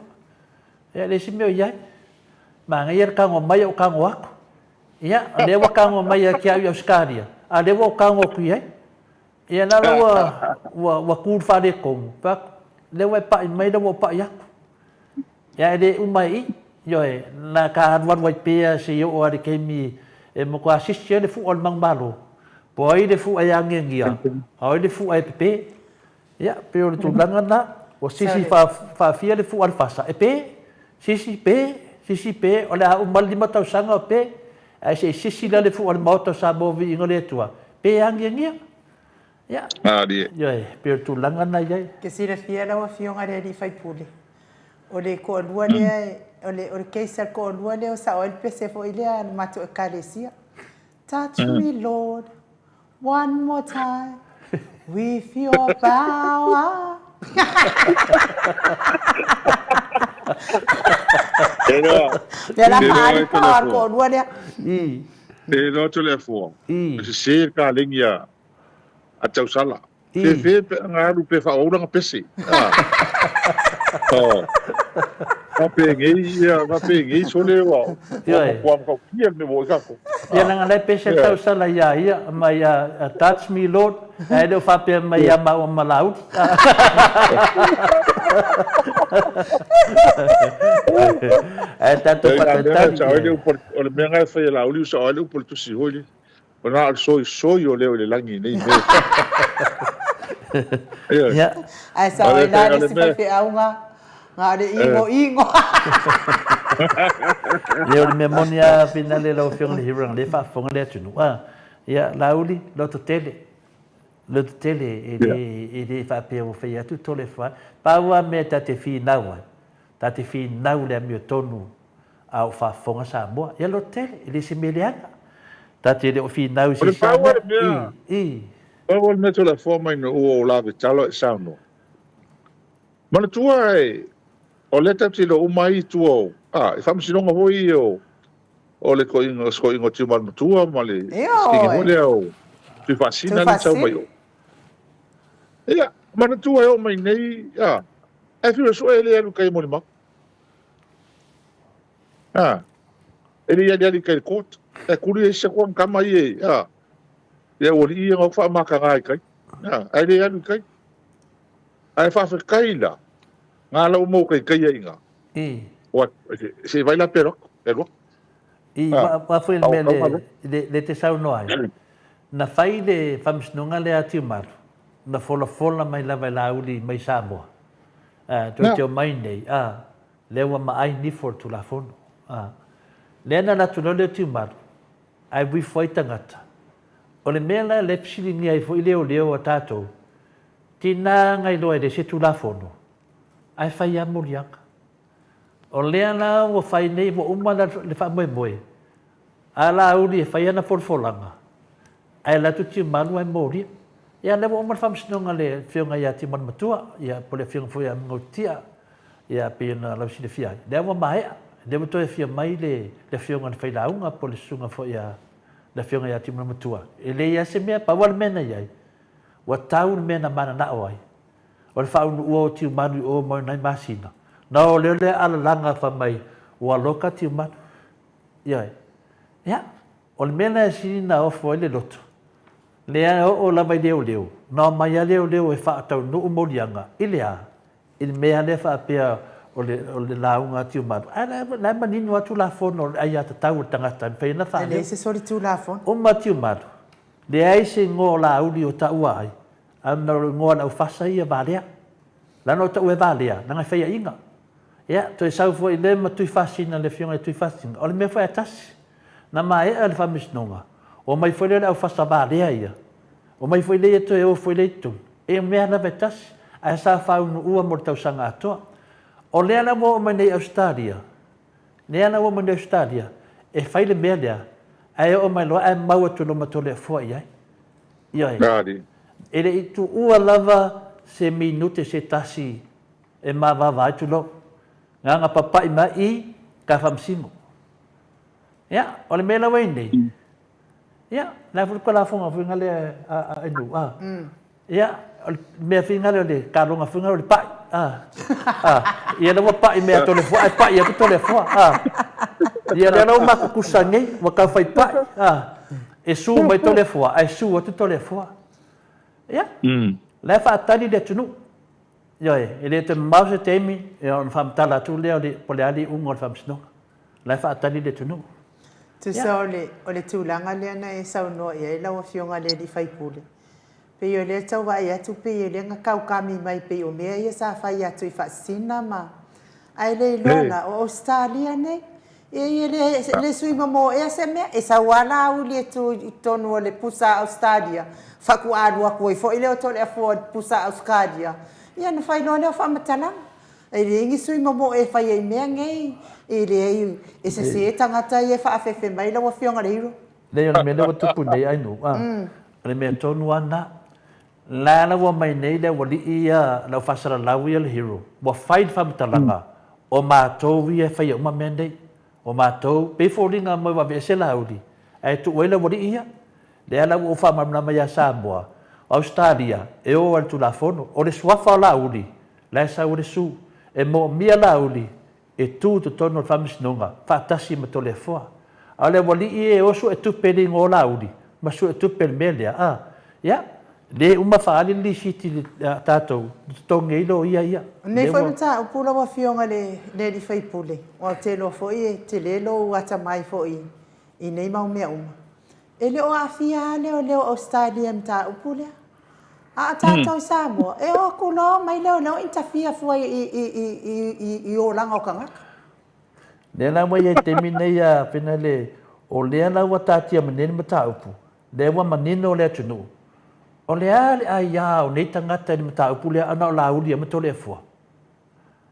Ia, e leai se mea o i ai. Manaia le tago mai ae ou tago atu. Ia, o lea ua tago mai ia te au i Ausetalia, a o lea ua ou tago atu i ai. Ia la la ua, ua, ua tu le faaletonu, fai atu, lea ua e pai mai, lea ua ou pai atu. Ia e le uma ai i i, ioe, na ta alualu ai pea seia oo lava i le taimi e matua sisi ai le fua o le manumalo, po o ai le fua e agiagia, a o ai le fua e pepe. Ia, pei o le tulaga lena, ua sisi faafia le fua a le fasa, e pe, sisi, pe, sisi, pe, o le a uma le 5 tausaga o pe, ae se i sisi la le fua o le Maota o Samoa Viiga o le Atua, pe agiagia. Ia, ioe, pei o le tulaga lena e i ai. Te silafia lau Afioga i le alii faipule, o le toalua lea, o le, o le case a le toalua lea o sao ai le pese foi lea a le matou Ekalesia. Touch me Lord, one more time, with your power. Lea la faaali power a le toalua lea. E iloa Toleafoa, e sese le kalegi a a Tausala. Fefe pe ana alu pe faaauau lana pese. Faapenei ia, faapenei sole ua matua matautia le mea ua oo i tatou. Ia leaga la e pese a Tausala ia ia ma ia touch me Lord ae le o faapea mai ia maua ma Laauli. Ae tatou faatalitali. O le mea lena e fai e Laauli ua sao ai le upu a le Tusi foi lea. O na o le soisoi o leo i le lagi i nei mea. Ioe. Ae sao ai la le isi faifeau na o le igoigo. Ia o le mea moni lava Finale lau Afioga i le Hero lea e faafofoga le atunuu a. Ia Laauli, loto tele, loto tele e le e le faapea ua fai atu Toleafoa. Pau lava mea ta te finau ai, ta te finau i le amiotonu a o faafofoga Samoa. Ia lototele, e le se mea leaga. Ta te le o finau i se isi lava mea. I, i. Pau lava le mea Toleafoa mai ina ua ou lavetalo e saunoa. Manatua e, o lea tatou te iloa uma ai i tua o, a, i faamasinoga foi ia o, o le toeaina, si toeaina o Tiumalu-matua ma le sitini foi lea o Tuifaasisina lea na sau mai o. Ia, manatua e oo mai nei, a, ae fiu e sue e le alu i tai e molimau. A, e le i aliali i tai i le court. Ae tuli ai si atu ana tama ia, a, le aualii ia na o atu faamataga i tai. A, ae le alu i tai. Ae faafetai la, na ala ua maua taitaia i ina. Ua, se i vai la pe alu atu, e alu atu. I, aua foi le mea le, le, le te saunoa ai. Na fai le faamasinoga lea a Tiumalu, na folafola mai lava e Laauli mai Samoa. A, toe te omai nei, a, lea ua maai nifo o le Tulafono. A, lea na alu atu loa lea o Tiumalu, ae uifo ai tagata. O le mea la lea e fesiligia ai foi leoleo a tatou, Tina na iloa e le se Tulafono, ae fai lava moliaga. O lea la ua fai nei, ua uma le faamoemoe, a Laauli e fai ana folafolaga, ae alu atu Tiumalu ae molia. Ia lea ua uma le faamasinoga a le Afioga ia Tiumalu Matua, ia po o le Afioga foi ia Mgautia, ia pei ona lausilafia ai. Lea ua maea, lea ua toe afio mai le Afioga i le Failauga po o le Susuga foi a le Afioga ia Tiumalu Matua. E leai lava se mea, pau lava le mea na i ai, Ua tau le mea na mananao ai, o le faaunuua o Tiumalu i o mai nai masina, na o lea le alalaga fai mai ua loka Tiumalu. Ioe. Ia, o le mea lena e sili na ofo ai le loto, lea e oo lava i leoleo, na omai lava leoleo e faataunuu moliaga i le a? I le mea lea faapea o le, o le lauga a Tiumalu. Ae la e, la e manino lava Tulafono o le aiatatau a le tagata e mafai ona faaleo. E leai se solitulafono. Uma Tiumalu. Leai se igoa o Laauli o taua ai, a na o le igoa o le aufasa ia Valea. Leaga o taua e Valea, leaga e faiaina. Ia, toe sau foi lea ma Tuifaasisina, le afioga ia Tuifaasisina, o le mea foi a tasi. Na maea le faamasinoga, omai foi lea o le aufasa Valea ia, omai foi lea toe o foi lea i totonu. E mea lava e tasi, ae sa faaunuua mo le tausaga atoa. O lea la ua oo mai nei i Ausetalia, Lea la ua mai Ausetalia e fai le mea lea, ae oo mai loa ae mau atu loa ma Toleafoa i ai. Ioe. E le i tuua lava se minute se tasi e mavava ai, tulou, na ona papai mai i ka faamasino. Ia, o le mea la ua i ai nei, Ia, le a foi le kalafoga foi lea a Ainu, a. Ia, o le mea foi lea o le kaloga foi lea o le pa'i, a. A, ia lea ua pa'i mai ia Toleafoa ae pa'i atu Toleafoa, a. Ia lea la ua makukusa nei, ua tau fai pa'i, a. E su mai Toleafoa ae su atu Toleafoa. Ia, la e faatali le atunuu. Ioe, e le toe mamao se taimi, ia ona faamatala atu lea po o le a le iuga o le faamasinoga. La e faatali le atunuu. Tusa o le, o le tulaga lea na e saunoa i ai lau Afioga i le alii faipule, pei o lea e tau vaai atu pei o lea na taukami mai pei o mea ia sa fai atu i Faasisina ma, ae le iloa la, o Ausetalia nei. E le, le sui momo ea se mea, e sau lava Laauli e tu i totonu o le pusa a Ausetalia, faatoa alu atu ai foi lea o Toleafoa i le pusa a Ausetalia, ia ona fai loa lea o faamatalaga. E leai ni sui momoe e fai ai mea nei, e leai, e sese tagata ia e faaafeafe mai lau Afioga i le Hero. Leai, o le mea lea ua tupu nei Ainu, a, o le mea tonu lava lena. La la ua mai nei le aualii ia, le au faasalalau ia le Hero, ua fai le faamatalaga, o matou ia e faia uma mea nei. O matou, pei foliga mai ua aveese Laauli, ae tuu ai le aualii ia. Lea la ua ou faamalamalama ia Samoa, o Ausetalia, e o ai le Tulafono. O le suafa o Laauli, la e sau ai le su. E moomia Laauli e tu i totonu o le Faamasinoga faatasi ma Toleafoa. A o le aualii e o suetupe i le igoa o Laauli ma suetupe i le mea lea, a, ia, le uma faaali le lisiti a tatou na totogi ai loia ia. O lenei foi mataupu lau Afioga i le alii faipule, aua ou te iloa foi e tele lou atamai foi i nei mau mea uma. E le o aafia lava leoleo o Ausetalia i le mataupu lea. A o tatou i Samoa, e o atu loa omai leoleo interfere fua i olaga o tagata. Lea la ua i ai i le taimi lenei a Finale, o lea la ua taatia mai nei le mataupu, lea ua manino le atunuu, o le a le aia o nei tagata i le mataupu lea ana o Laauli ma Toleafoa?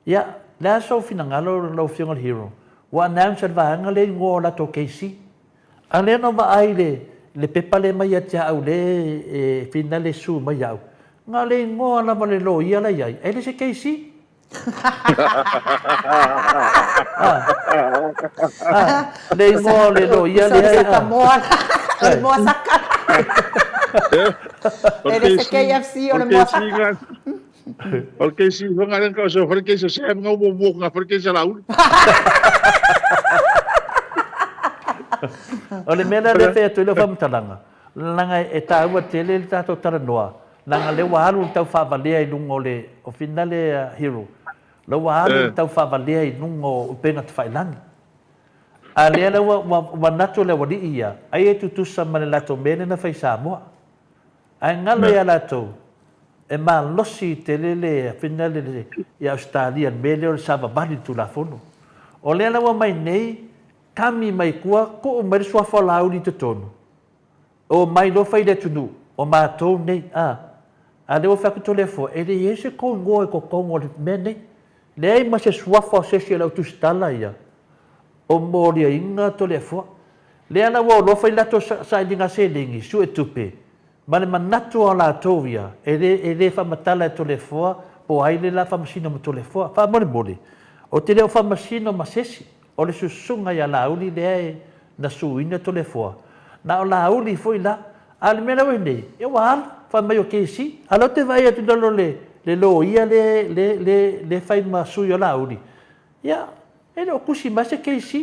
Ia, le a sou finagalo lau Afioga i le Hero? Ua announce e le vaega lea igoa o latou KC. A lea na ou vaai i le, le pepa lea mai ia te au lea e finale sue mai au, na o le igoa lava o le loia la e i ai, e le se KC. Le igoa o le loia lea e... Saka moa, o le moa saka. E le se KFC, o le moa saka. O le keisi fanga lea ka so fale keisi se nga mo mo nga fale keisi la uli. O le mea lea fai atu i lau faamatalaga, leaga e taua tele le tatou talanoa, leaga lea ua alu le tau faavalea i luga o le o finale Hero, lea ua alu le tau faavalea i luga o upega tafailagi. A lea la ua manatu le aualii ia, ai e tutusa ma le latou mea lea na fai i Samoa. Ae galo ia latou, e malosi tele le finale i Ausetalia i le mea lea o le savavali i le Tulafono. O lea la ua aumai nei, kami mai tua, tuu mai le suafa o Laauli i totonu, omai loa fai i le atunuu, o matou nei, a. A lea ua fai atu Toleafoa, e leai se tou igoa i totonu o le mea nei. Leai ma se suafa o se isi o le au tusitala ia o moliaina Toleafoa. Lea la ua o loa fai latou sailiga seleni, sue tupe, ma le manatu o latou ia, e le, e le faamatala e Toleafoa po o ai le la faamasino ma Toleafoa. Faamolemole, ou te le o faamasino ma se isi, o le susuga ia Laauli lea e na suina Toleafoa. Na o Laauli foi la. A o le mea la ua i ai nei, ia ua alu, fai mai o KC. A o lea ou te vaai atu i lalo o le, le loia lea, lea, lea, lea e fai ma sui o Laauli, ia, e le o tusi mai se KC,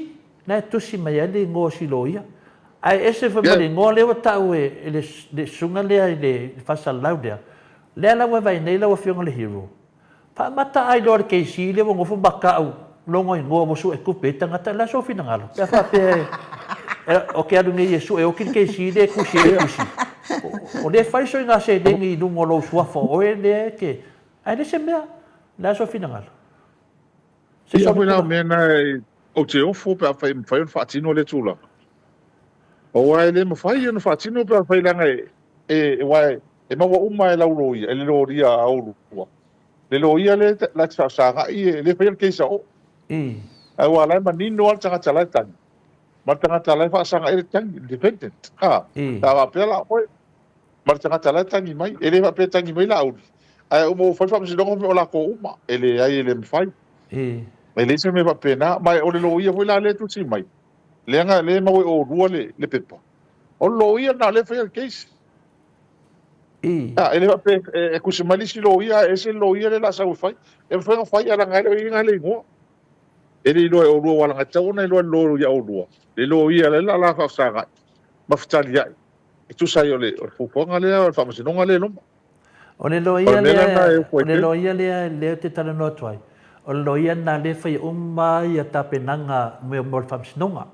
na e tusi mai ai le igoa o si loia. Ae ese foi ma le igoa lea ua tau e le, le susuga lea i le faasalalau lea, lea la ua vaai nei lau Afioga i le Hero, Faamata ai loa le KC lea ua nofo ma tau lona igoa ua sue tupe ai tagata, o le a sou finagalo? Pe a faapea e te alu nei e sue oti le KC lea e tusi ai le tusi, o lea e fai soiga seleni i luga o lou suafa o oe lea e te, ae le se mea, o le a sou finagalo? Se Ia foi la o mea na ou te ofo pe afai e mafai ona faatino lea tulaga. Aua e le mafai ona faatino pe afai leaga e, e, aua e maua uma e lau loia, e le lolia a oulua. Le loia lea la te faafesagai e le faia le case a oo. Aua la e manino lava le tagata la e tagi, ma le tagata la e faasaga ai le tagi, le defendant. A, pe a faapea la oe ma le tagata la e tagi mai, e le faapea e tagi mai Laauli, ae uma ua fai le faamasinoga fai mai o latou uma. E leai e le mafai. E leai se mea faapena. Ma o le loia foi la lea e tusi mai, leaga lea e maua e oulua le pepa. O le loia lena lea e faia le case. E le faapea e tusi mai le isi loia ae ese le loia lea o le a sau e fai. E mafai ona fai ae leaga e le o i ai le igoa. E le iloa e oulua aua leaga e tatau ona iloa e le loia oulua le loia lea o le a faafesagai ma fetaliai e tusa ai o le fuafuaga lea o le faamasinoga lea e loma. O le loia lea, o le loia lea lea ou te talanoa atu ai, o le loia lena lea e faia uma ai tapenaga mo le faamasinoga.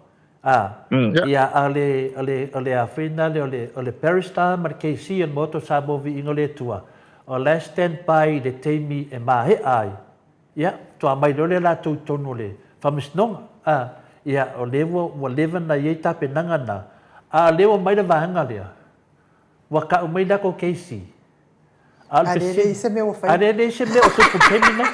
A, ia, a o le, o le, o le a foi lena o le, o le Barrister ma le KC o le Maota o Samoa Viiga o le Atua, o la e stand by i le taimi e maea ai, ia, faatoa aumai loa lea latou i totonu o le Faamasinoga. A, ia, o lea ua, ua leva ona i ai tapenaga na, a o lea ua aumai le vaega lea, ua tau mai le latou KC, A o le fesili, a lea e leai se mea o tupu i le taimi lenei.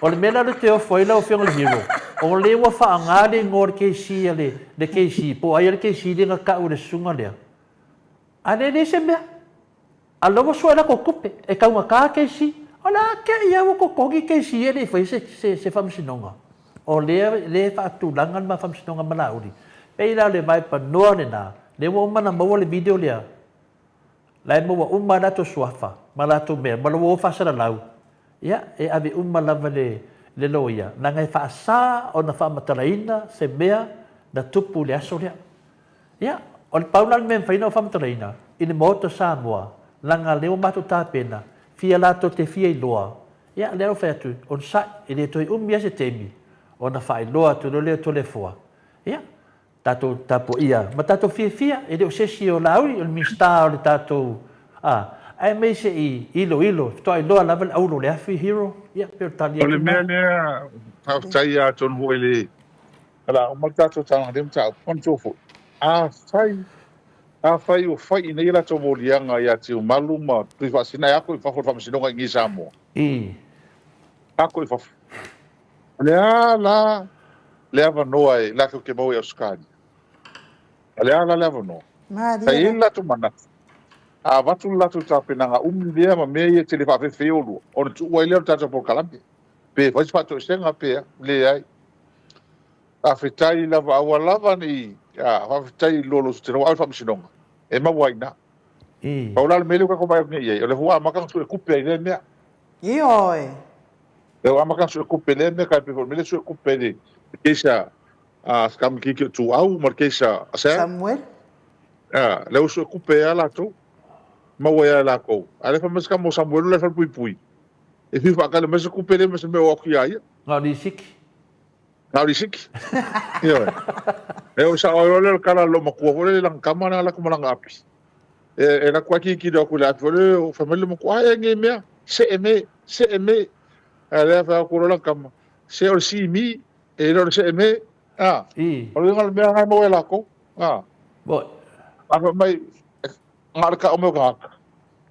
O le mea la lea ou te ofo ai lau Afioga i le Hero, o lea ua faaaoga le igoa o le KC a le, le KC, po o ai le KC lea na tau e le susuga lea. A lea e leai se mea. A o lea ua sue latou tupe, e taugata KC. O le a te i lava ua totogi KC e le i faia se, se, se faamasinoga. O lea, lea e faatulaga le ma faamasinoga ma Laauli. Pei la o le vaepanoa lena, lea ua uma ona maua le video lea, La e maua uma a latou suafa ma latou mea ma lou o faasalalau, ia, e ave uma lava le, le loia, leaga e faasa ona faamatalaina se mea na tupu i le aso lea. Ia, o le pau la le mea e mafai ona ou faamatalaina i le Maota o Samoa, leaga lea ua matou tapena, fia latou te fia iloa, ia, lea ou fai atu, onosai, e le toe umi lava se taimi ona faailoa atu loa lea o Toleafoa. Ia, tatou tapuaia ma tatou fiafia, e le o se isi o Laauli, o le Minisita o le tatou, a, aemaise i iloilo, faatoa iloa lava le auro o le afi, Hero, ia, pei o le tali atu lena. O le mea lea, faafetai ia atonu foi le, o le a uma le tatou talanoa i lenei mataupu, manatua foi, afai, afai ua fai i inei a latou moliaga ia Tiumalu ma Tuifaasisina e ako i fafo i le Faamasinoga i inei i Samoa. Ako i fafo. O le a la le avanoa e latou te maua i Ausetalia? O le a la le avanoa? Sa i ai le latou manatu, a avatu le latou tapenaga umi lea ma mea ia e tele faafefefe ai oulua, ona tuu ai lea o le tatou polokalame. Pe fai se faatoesega pe a? Leai. Faafetai lava aua lava ne i, a, faafetai i lo lo te au faamasinoga e maua ai i ina. Pau la le mea lea ua tatou vaai atu nei i ai, o lea foi ua amata ona suetupe ai i lea mea. Ioe. Lea ua amata ona suetupe i lea mea, tai pei foi o le mea lea suetupe i le case a si tamaitiiti o Tuau ma le case a Sam. Samuel. A, lea ua suetupe ai lava latou, maua ai lava e latou. A o lea fai mai si tama o Samuelu la e falepuipui, e fiu faatali mai se tupe lea ma se mea o atu ia ia. Na o Lisiki. Na o Lisiki. Ioe. E o sao ai loa lea o le tala a le loomatua foi lea i lana tama lena latu ma lana api. E, e latu ai tilotilo atu i le api foi lea, fai mai le loomatua, a e nei mea, see me, see me. A lea fai atu loa lana tama, se o le simi, e le o le see me. A, o le uiga o le mea lena e maua e latou. A. Moi. A fai mai, na o le tau mai o tagata,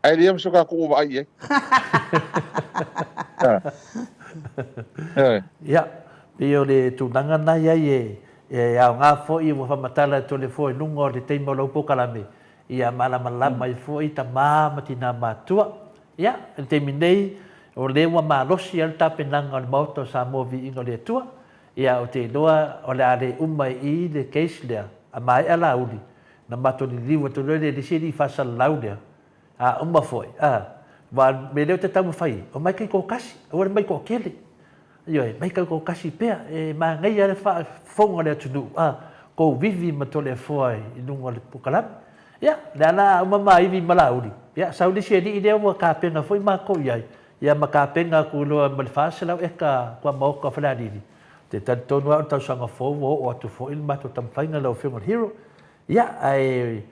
ae leai ma se tatou ua vaai i ai. Ia, pei o le tulaga lena e i ai e aoga foi ua faamatala atu le foe i luga o le taimi o lau polokalame, ia malamalama ai foi tama ma tina matutua. Ia, i le taimi nei, o lea ua malosi lava le tapenaga o le Maota o Samoa Viiga o le Atua, ia ou te iloa o le a le uma i i le case lea, a maea Laauli, Na matou liliu atu loa lea i le isi alii faasalalau lea, a uma foi, a, aua o le mea lea ou te taumafai ai, omai taitoatasi, aua le omai toatele. Ioe, omai taitoatasi pea, e manaia le faafofoga o le atunuu, a, tou vivi ma Toleafoa i luga o le polokalame. Ia, o le a la a uma Maivi ma Laauli, ia, sau le isi alii lea ua tapena foi matou i ai, ia ma tapena atu loa ma le 400 eka tuamaota o Falealili, Ou te talitonu lava o le tausaga fou ua oo atu foi le matou taumafaiga lau Afioga i le Hero. Ia, ae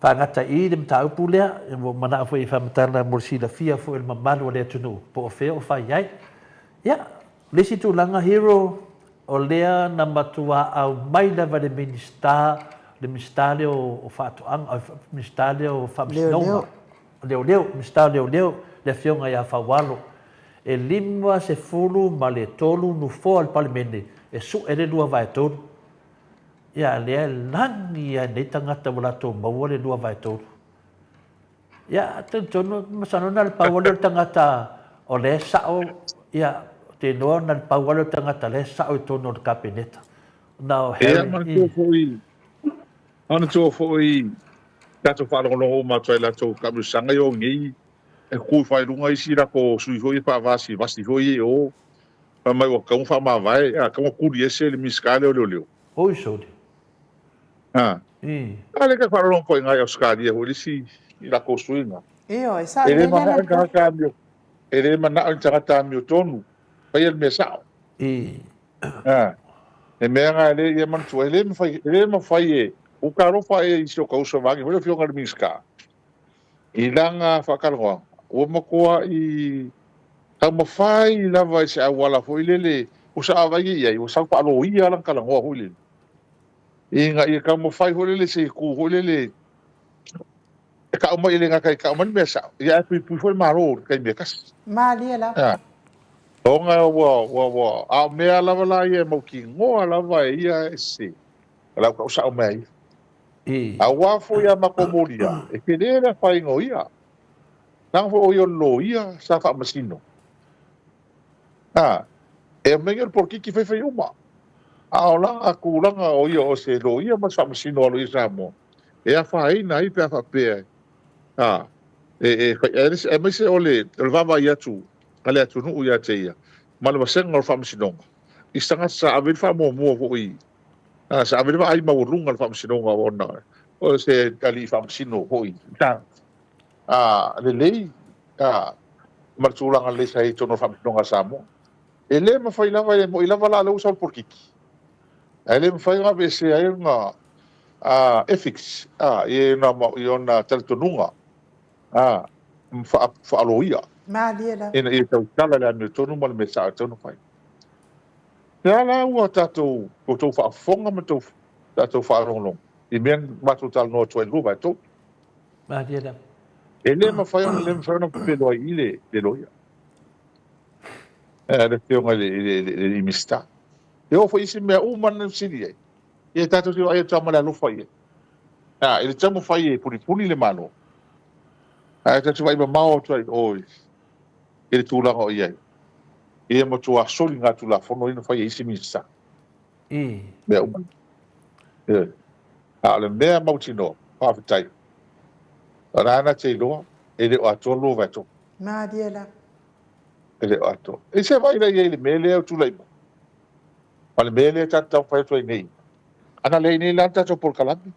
faagata i i le mataupu lea, ua ou manao foi e faamatala mo le silafia foi o le mamalu o le atunuu po o fea o fai ai. Ia, o le isi tulaga Hero, o lea na matua aumai lava e le Minisita, le Minisita lea o Faatoaga, Minisita lea o Faamasinoga, Leoleo, Minisita o Leoleo, le Afioga ia Faualo, E 53 nofoa o le Palemene e sue le 2/3. Ia a lea e lagi ai nei tagata ua latou maua le 2/3. Ia talitonu masalo na o le pau lava lea o le tagata o lea e sao, ia ou te iloa na o le pau lava lea o le tagata o lea e sao i totonu o le Kapeneta. Na o Ia Harry. manatua foi, manatua foi tatou faalogologo uma atu ai latou taamilosaga ia o nei E kukui faailuga isi lako sui foi ia faavasivasi foi ia i o, fai mai ua tatau ona faamavae, a tatau ona tuli ese le Minisita lea o Leoleo. Oi sole. A. A lea ka faalogologo atu ai i ina i Ausetalia foi le isi lako sui na. Ioe, sa E le lelei manao lana ni tagata amio, e le manao ni tagata amiotonu, faia le mea sao. A. Le mea na e le ia manatua, e le mafai, e le mafai e, ua talofa e i si o ta uso vaeane foi le Afioga i le Minisita. I lana faatalanoaga, ua matuai taumafai lava i se auala foi lele ua saavaai i ai, ua sau faaloia lana talanoa foi lele, ina ia taumafai foi lele i se itu foi lele e tau mai, e le gata i tau mai le mea sao, ia ae puipui foi le Malo i le taimi e tasi. Malie lava. Ona ua, ua, ua, a o mea lava la ia e mautinoa lava e ia e se, o le a ou tau sao mai a ia. Aua foi a matou molia, e tele le afaina o ia. Leaga foi o ia o le loia sa faamasino. A, e aumai nei o le polokiki faifai uma. A o lana tulaga o ia o se loia ma se faamasino a loia Samoa, e afaina ai pe a faapea a, e, e fai, aemaise o le, o le vaavaai atu a le atunuu ia te ia, ma le vasega o le faamasinoga, i se tagata sa ave i ai le faamuamua foi Sa ave le vaai maualuga i le Faamasinoga ona o se alii faamasino foi lelei ma le tulaga lelei sa i ai i totonu o le Faamasinoga a Samoa. E le mafai lava, e moni lava la o lea ua sau le polokiki, ae le mafai ona aveesea ai ona ethics i ona talitonuga faaloia Malie lava. ina ia tautala i le amiotonu ma le mea sao e tatau ona fai. Lea la ua tatou outou faafofoga ma tou tatou faalogologo i mea na matou talanoa atu ai i le 2/3. Malie lava. E le mafai ona le mafai ona pepelo ai i le le loia. Eh, le afioga i le i le i le Minisita. E oo foi i isi mea uma na fesili ai, ia tatou te vaai atu lava ma le alofa i ai. A, i le taumafai e punipuni le Malo, ae tatou te vaai mamao atu ai i o i le tulaga o i ai. Ia matua soligatulafono ia na fai e isi Minisita. Mea uma. Ioe. A o le mea mautinoa, faafetai. O la na te iloa, e le o atoa 2/3. Malie lava. E le o atoa. E se vaai la i ai i le mea lea ua tulai mai. Ma le mea lea tatou taumafai atu ai nei. Ana leai nei la le tatou polokalame.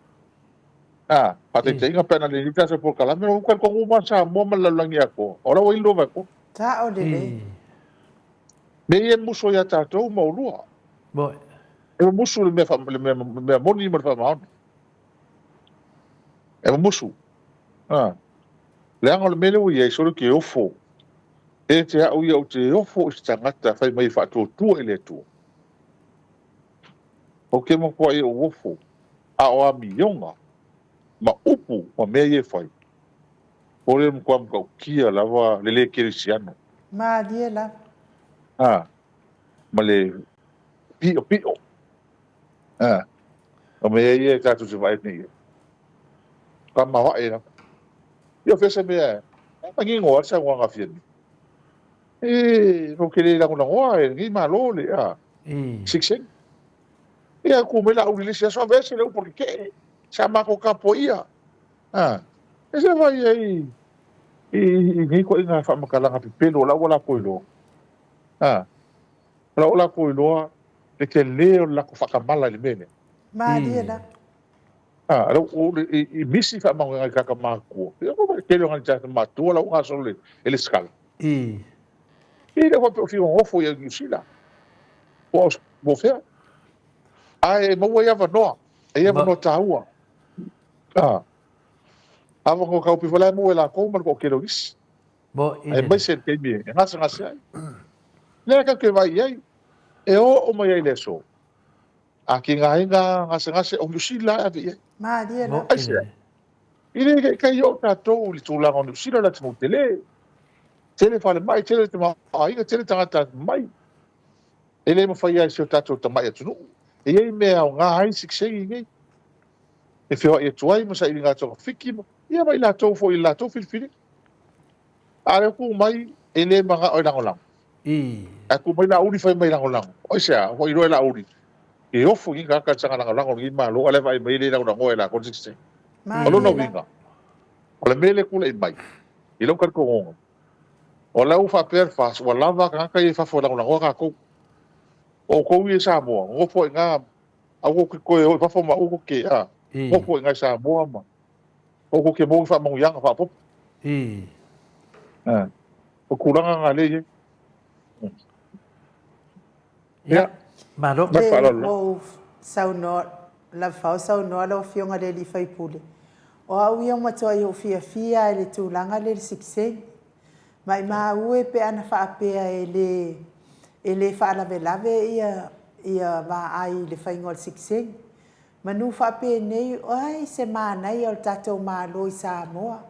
A, faataitaiga pe ana leai nei le tatou polokalame, ua talitonu uma Samoa ma le lalolagi atoa, o la ua i ai le 2/3. Sao lelei. Mea ia e musu ai ia tatou ma oulua. E mumusu le mea, le mea, le mea moni ma le faamaoni. E mumusu. A. Leaga o le mea lea ua i ai, sole ke ofo. E te au ia ou te ofo i se tagata fai mai e faatuatua i le Atua. Ou te matuai ou ofo, a o amioga ma upu ma mea ia e fai, o le matua matautia lava le le kerisiano. Malie lava. A, ma le piʻopiʻo. A, o mea ia e tatou te vaai nei i ai. Ka maoae lava. Ia o fea se mea e manino lava le saunoaga a Fiame. E, ou te le lagolagoa e lenei Malo le a, sikseni. Ia, tu mai Laauli i le isi aso, aveese le upu o le tetee, sa matou tapuaia. A, e se vaai ai i nei ituaiga faamatalaga pepelo o la ua latou iloa. A, o la ua latou iloa le tele o le latou faatamala i le mea lea. Malie lava. A, i misi faamanuiaga i tagata matutua. Ia, o le tele o nai tagata matutua la ua gasolo e lesitala. E le o faapea o fia nonofo i Niu Sila. Po o fea. Ae maua ai avanoa. E i ai avanoa taua. A, avanoa tau pei foi la e maua e latou ma le toatele o nisi. Aemaise le taimi e gasegase ai. Lea tatou te vaai i ai, e oo mai ai i le aso, a tigaina gasegase o Niu Sila e ave i ai. Malie lava. Aisea? E le taitai oo tatou i le tulaga o Niu Sila o le atunuu tele. Tele falemai, tele tamaoaiga, tele tagata mai. E le mafai lava e si o tatou tamai atunuu. E i ai mea e aoga ai siksegi nei. E feoai atu ai ma sailiga togafiti ma, ia ma i latou foi i le latou filifiliga. A o lea ua tu mai, e le manao e lagolago. Ae tu mai Laauli fai mai lagolago. Aisea? Ua iloa e Laauli, e ofo i tagata i saga lagolago i lenei Malo, a o lea e vaai mai e le lagolagoa e latou le siksegi. O lona uiga, o le mea lea e tulai mai, i lou talitonuga, o la ua faapea le FAST, ua lava tagata ia i fafo e lagolagoa tatou. O outou ia i Samoa, nonofo ai i ina, aua tou te toe o i fafo ma aua tou te, a, nofo ai i ina i Samoa ma aua tou te maua ni faamanuiaga faaopoopo. O tulaga na lea e i ai. Ia, malo. Ma le faaaloalo lava. Ua ou saunoa, Lavafao saunoa lau Afioga i le alii faipule, o au ia ua matuai ou fiafia lava i le tulaga lea i le sitiseni. Maimau e pe ana faapea e le e le faalavelave ia ia vaai i le faiga o le sitiseni. Manu faapenei, ai se manaia o le tatou Malo i Samoa.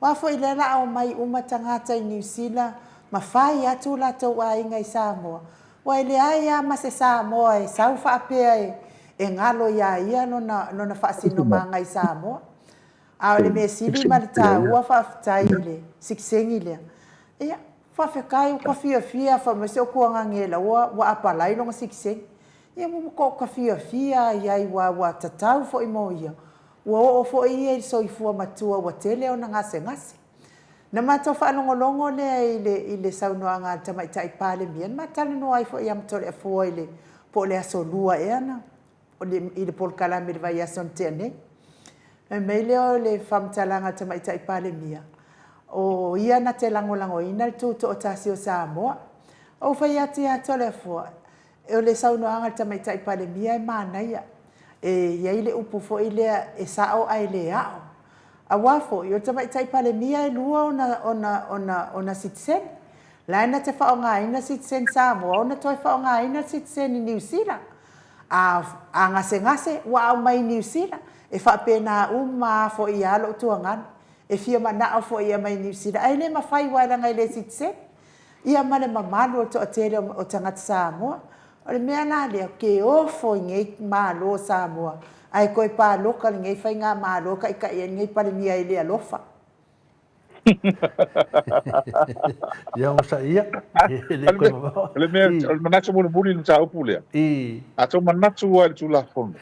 Aua foi lea la a omai uma tagata i Niu Sila ma fai atu o latou aiga i Samoa, ua e leai lava ma se Samoa e sau faapea e e galo ia ia lona lona faasinomaga i Samoa. A o le mea sili ma le taua faafetai i le sitiseni lea. Ia, faafetai ua fiafia fai mai se o Tuagagela ua ua apalai lona sitiseni. Ia ua matua fiafia ai ai ua ua tatau foi mo ia. Ua oo foi ia i le soifua matua ua tele ona gasegase. Na matou faalogologo lea i le i le saunoaga a le Tamaitai Palemia na ma talanoa ai foi ia Matoleafua i le po o le aso Lua ea na i le polokalame i le vaiaso na tea nei. Fai mai lea o le faamatalaga a le Tamaitai Palemia, o ia na te lagolagoina le Tutoatasi o Samoa. Ou fai atu ia Toleafoa, o le saunoaga a le Tamaitai Palemia e manaia. E i ai le upu foi lea, e sao ae le ao. Aua foi, o le Tamaitai Palemia e lua ona, ona, ona, ona sitiseni. La e na te faaaogaina sitiseni Samoa ona toe faaaogaina sitiseni Niu Sila. A, a gasegase, ua aumai i Niu Sila. E faapena uma lava foi ia lou tuagana. E fia manao foi e aumai i Niu Sila, ae le mafai aua leaga e le sitiseni. Ia ma le mamalu o le toatele o tagata Samoa. O le mea la lea, ke ofo i nei Malo o Samoa, ae toe paloka lenei faigamalo e taitai ai lenei Palemia e le alofa. Ia onosaia, e le toe mamao. O le mea, o le manatu mulimuli i le mataupu lea, a outou manatu lava i le Tulafono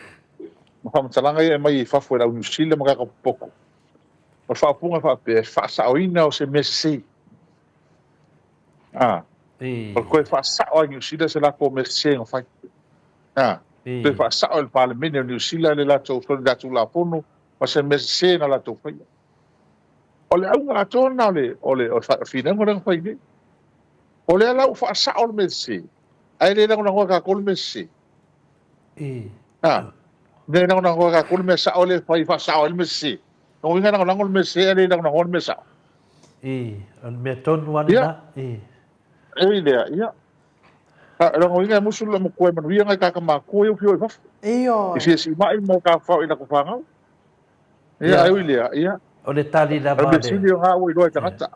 ma faamatalaga ia e aumai i fafo e le au Niu Sila ma tagata popoto, o le faaupuga e faapea, e faasaoina o se mea sese. A, o le toe faasao lava e Niu Sila se latou mea sese na fai. A, toe faasao e le Palemene o Niu Sila le latou Tulafono ma se mea sese na latou faia. O le auga atoa lena o le finauga lea na fai nei. O lea la ua faasao le mea sese, ae le lagolagoa e tatou le mea sese. A, le lagolagoa e tatou le mea sao lea e fai e faasao ai le mea sese. Lona uiga e lagolago le mea sese ae le lagolagoa le mea sao. O le mea tonu lava lena. E ui lea, ia, lona uiga e musu le matua e manuia nai tagata matutua ia ua fia o i fafo. E fia siimai ma tafafao i latou fanau. Ia, ae ui lea, ia. O le tali lava a le. O le mea sili o na ua iloa e tagata.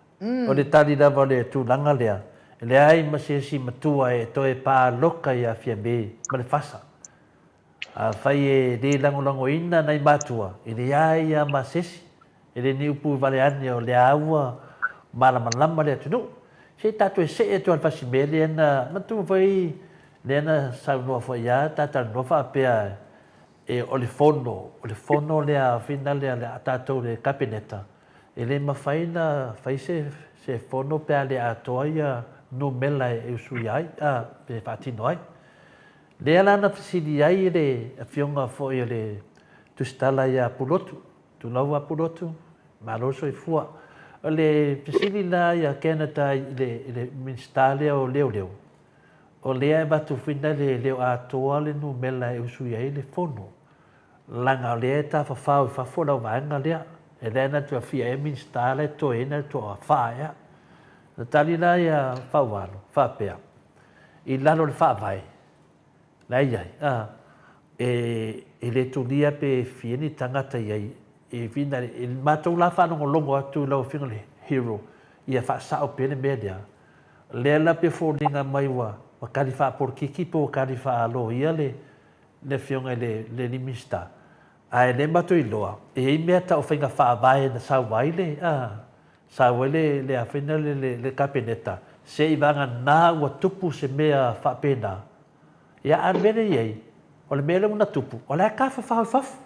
O le tali lava o le tulaga lea, e leai ma se isi matua e toe paloka ia Fiame ma le fasa. Afai e le lagolagoina nai matua, e leai lava ma se isi, e le ni upu vale ane o lea ua malamalama le atunuu. Se i tatou e see atu lava i le fasimea lea na manatua foi lea na saunoa foi lava ta talanoa faapea E, o le fono, o le fono lea finale a tatou le Kapeneta, e le mafai na fai se, se fono pe a le atoa ia numela e usuia ai, a, pe faatino ai. Lea la na fesili ai le afioga foi o le Tusitala ia Pulotu, tulou a Pulotu, malo le soifua. O le fesili la ia Canada i le, i le Minisita lea o Leoleo, O lea e avatu fina le leo atoa le numela e usui ai le fono, laga o lea e tafafao i fafo lau vaega lea, e lea na tua fia ea Minisita la e toe ai na toa fa ea. Na tali la ia Faualo, faapea, i lalo o le faavae, la e i ai, a, e, e le tulia pe fia ni tagata i ai, e fina, i le matou la faalogologo atu i lau afioga i le Hero, ia faasao pea le mea lea, Lea la pe foliga mai ua tali faapolokiki pe ua tali faaloia le afioga i le alii Minisita, ae lea matou iloa e i ai mea tau faiga faavae na sau ai le sau ai le a foi lea le Kapeneta se i vagana ua tupu se mea faapena. Ia a o le mea lea e i ai, o le mea lea ua na tupu, o la e tafafao i fafo.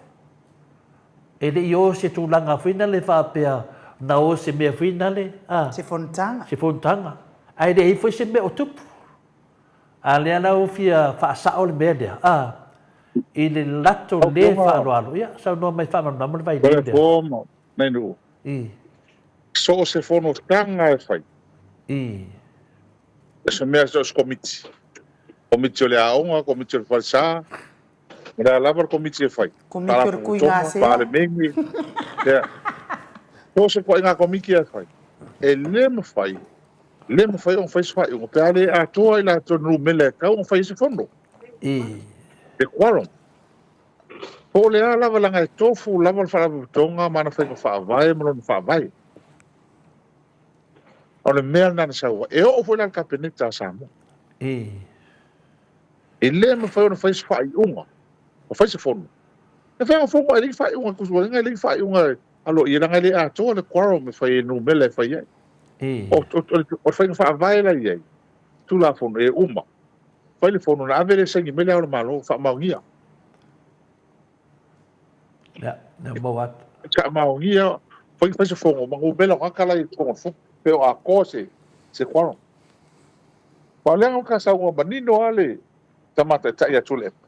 E le i o se tulaga foi nale faapea na o se mea foi nale, a. Se fonotaga. Se fonotaga. Ae leai foi se mea o tupu. A lea la ua fia faasao le mea lea, a, i le lato le faaaloalo. Ia, saunoa mai faamalamalama le vailiu lea. O le po ma nuu. I. So o se fonotaga e fai. I. O se mea so o se komiti. Komiti o le aoga, komiti o le falesa, O le a lava le komiti e fai. Komiti o le kui gasea. Palemene. Ia. Po o se ituaiga komiti e fai. E le mafai, le mafai ona fai se faaiuga pe a le atoa i latou numera e tatau ona fai ai se fono. I. Le quorum. Po o le a lava leaga e tofu lava le Faalapotopotoga ma ana faiga faavae ma lona faavae. O le mea lena na sau ai. E oo foi la i le Kapeneta a Samoa. I. E le mafai ona fai se faaiuga, ma fai se fono. E fai fono e leai faaiuga tusuaiga e leai faaiuga aloaia leaga e le atoa le quorum e fai e numera e fai ai. O le faiga faavae la i ai, Tulafono e uma, fai le fono ona ave lea e saini mai Le Ao o le Malo, faamaonia. Ia, lea ua maua atu. Faamaonia, fai fai se fono ma numera o tagata la i totonu o le fono, pe o atoa se se quorum. Aua o lea na saunoa manino lava le Tama Taitai ia Tuilaepa,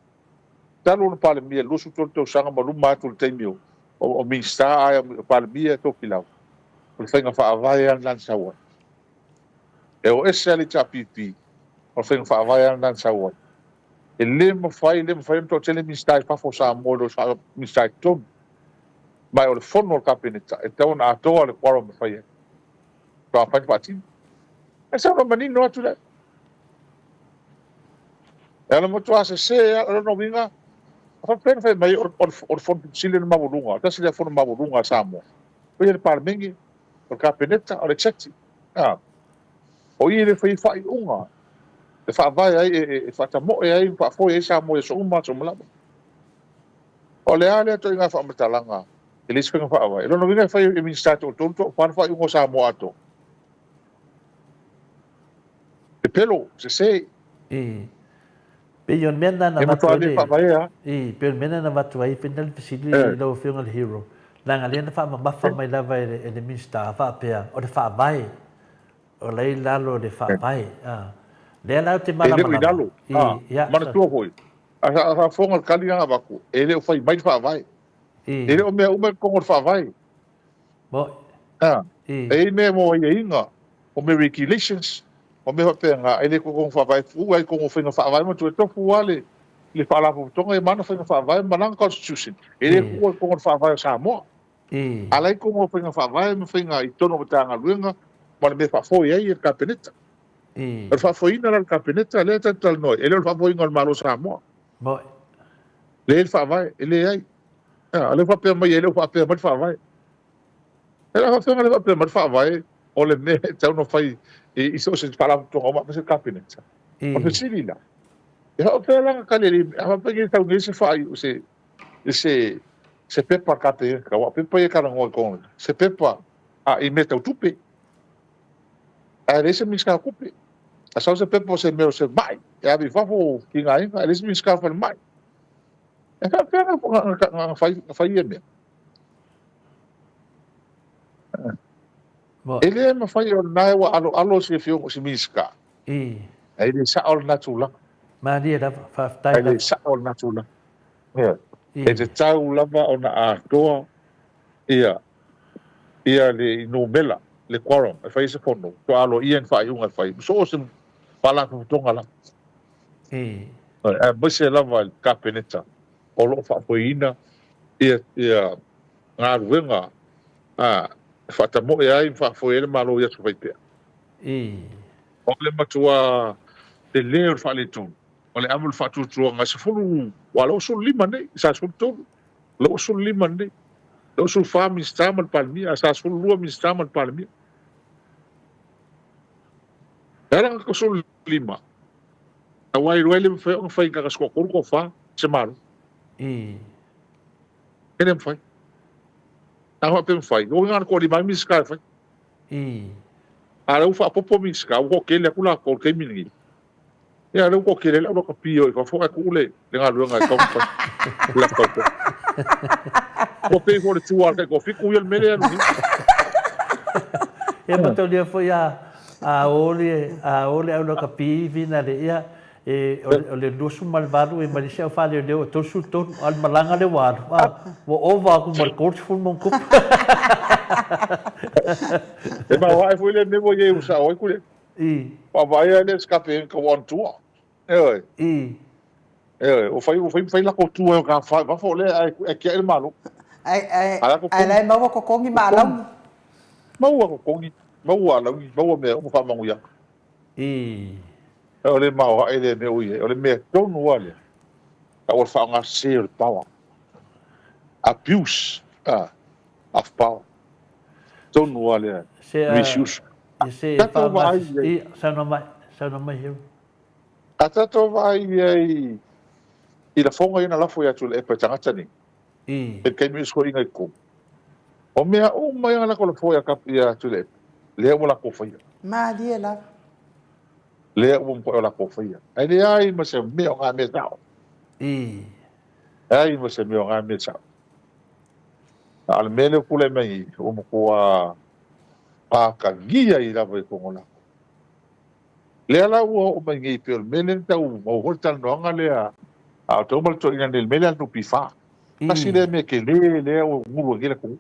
talu ona Palemia i le 23 tausaga ma luma atu i le taimi o Minisita ae o Palemia e Tofilau, o le faiga faavae lava lena na sau ai. E o ese lava le HRPP, o le faiga faavae lava lena na sau ai. E le mafai, le mafai ona toatele Minisita i fafo o Samoa i lo Minisita i totonu. Ma o le fono a le Kapeneta e tatau ona atoa le quorum e fai ai. Faatoa mafai ona faatino. E saunoa manino atu lea. E ala matua sese lava, o lona uiga, a faapea ona fai mai o le Fono Sili le maualuga, tasi lea fono maualuga a Samoa. O ia le Palemene, o le Kapeneta, o le Executive. O i le fai faaiuga e faavae ai, e faatamoe ai ma faafoe ai Samoa i aso uma, aso uma lava. O le a lea ituaiga faamatalaga? E le isi faiga faavae. O lona uiga e fai e Minisita e toatolu, toafa le faaiuga o Samoa atoa. Pepelo, sese. I. Pei o le mea lena na E avatu matua ai le le, faavae lava. i, pei o le mea lena na avatu ai pei le fesili i lau Afioga i le Hero, leaga lea na faamamafa mai lava e le, e le Minisita faapea, o le faavae, o la e i lalo o le faavae. A. Lea la ou te E le o i malamalama, lalo. i, A, ia, manatua foi, a faafofoga le tali lena na avatu, e le o fai mai le faavae. E le o mea uma i totonu o le Faavae. E i ai mea mo aiaiga, o mea regulations, o mea faapena, e le i totonu o le Faavae. Tuu ai i totonu o faiga faavae ma toe tofu lava le Faalapotopotoga ia ma ana faiga faavae ma lana Constitution. E le tuua i totonu o le Faavae o Samoa. A la e i totonu o faiga faavae ma faiga i totonu o Matagaluega ma le mea e faafoe ai le Kapeneta. O le faafoeina la o le Kapeneta lea e tatou te talanoa ai, e le o le faafoeina o le Malo o Samoa. Lea e i ai le Faavae, e leai. A, o lea ua faapea mai e le o faapea mai le Faavae. E le faapea le faapea mai le Faavae o le mea e tatau ona fai i so o se faalapotopotoga uma aemaise le Kapeneta. O le fesili la, e faapea la ona tali e a faapea e tau nei se faaiu se se se pepa a le Kapeneta, aua o pepa ia e talanoa i totonu, se pepa a i mea tau tupe. Ae leai se Minisita o Tupe. A sau se pepa o se mea o se mai e ave i fafo o tigaina, ae leai se Minisita o Falemai. E faapefea ona fai ia mea? E le mafai o lena ua aloalo si afioga si Minisita. Ae le sao lena tulaga. Malie lava, faafetai lava. Ae le sao lena tulaga. E tatau lava ona atoa ia ia le numera, le quorum e fai ai se fono, faatoa aloaia ni faaiuga e fai, so o se faalapotopotoga lava. Aemaise lava i le Kapeneta o lo o faafoeina ia ia galuega e faatamoe ai ma faafoe ai le Malo i aso faipea. O le matua tele o le faaletonu, o le ave o le faatuatuaga e 10, aua o lea ua 15 nei, sa 13, o lea ua 15 nei, o lea ua 14 Minisita ma le Palemia, ae sa 12 Minisita ma le Palemia. E ala ona 15, aua e iloa e le mafai ona fai na o se toatolu toafa se Malo. E le mafai. A faapea e mafai, o na o le toalima lava Minisita e fai. A o lea ua faaopoopo Minisita, ua toatele atu latou i le taimi lenei. Ia, o lea ua toatele ai le au lakapi e o i fafo ae tuu le galuega e tatau ona fai i le Aso Tautoga. Ua pei foi o le tua a le taitoafitu ia le mea lea e alu nei. Ia mataulia foi a a o le a o le au lakapi finale ia e o le 28 e mai le isi au faaleoleo e 33 a o le malaga lea ua alu a ua ova atu ma le 30 ma ona tupu. E maoae foi lea mea ua i ai ua sao ai Tuilaepa. Vaavaai lava lea scape e tau on tua. Ioe. Ioe, ua fai ua fai fai latou tua e o ta fafo lea ae ae tiai le Malo. Ae ae ae la e maua totogi ma alauni. Maua totogi, maua alauni, maua mea uma faamanuiaga. O le maoae lea mea ua i ai. O le mea tonu lava lea, tau o le faaaoga sese o le power. Abuse of power. Tonu lava lea. Misuse. Se Tatou vaai i ai. Saunoa mai, saunoa mai Hero. A tatou vaai i ai i lafoga ia na lafo ia Tuilaepa i tagata nei, i le taimi o soiga i totonu, o mea uma ia na latou lafoa ia Tuilaepa, lea ua latou faia. Malie lava. Lea ua matuai o latou faia. Ae leai ma se mea o na mea sao. Leai ma se mea o na mea sao. A o le mea lea ua tulai mai nei, ua matua atagia ai lava i totonu o latou. Lea la ua oo mai nei, pei o le mea lea na tau maua foi le talanoaga lea a o tau ma le toeaina nei, le mea lea a le NPF. Tasi lea mea tele lea ua gulu ai nei le atunuu.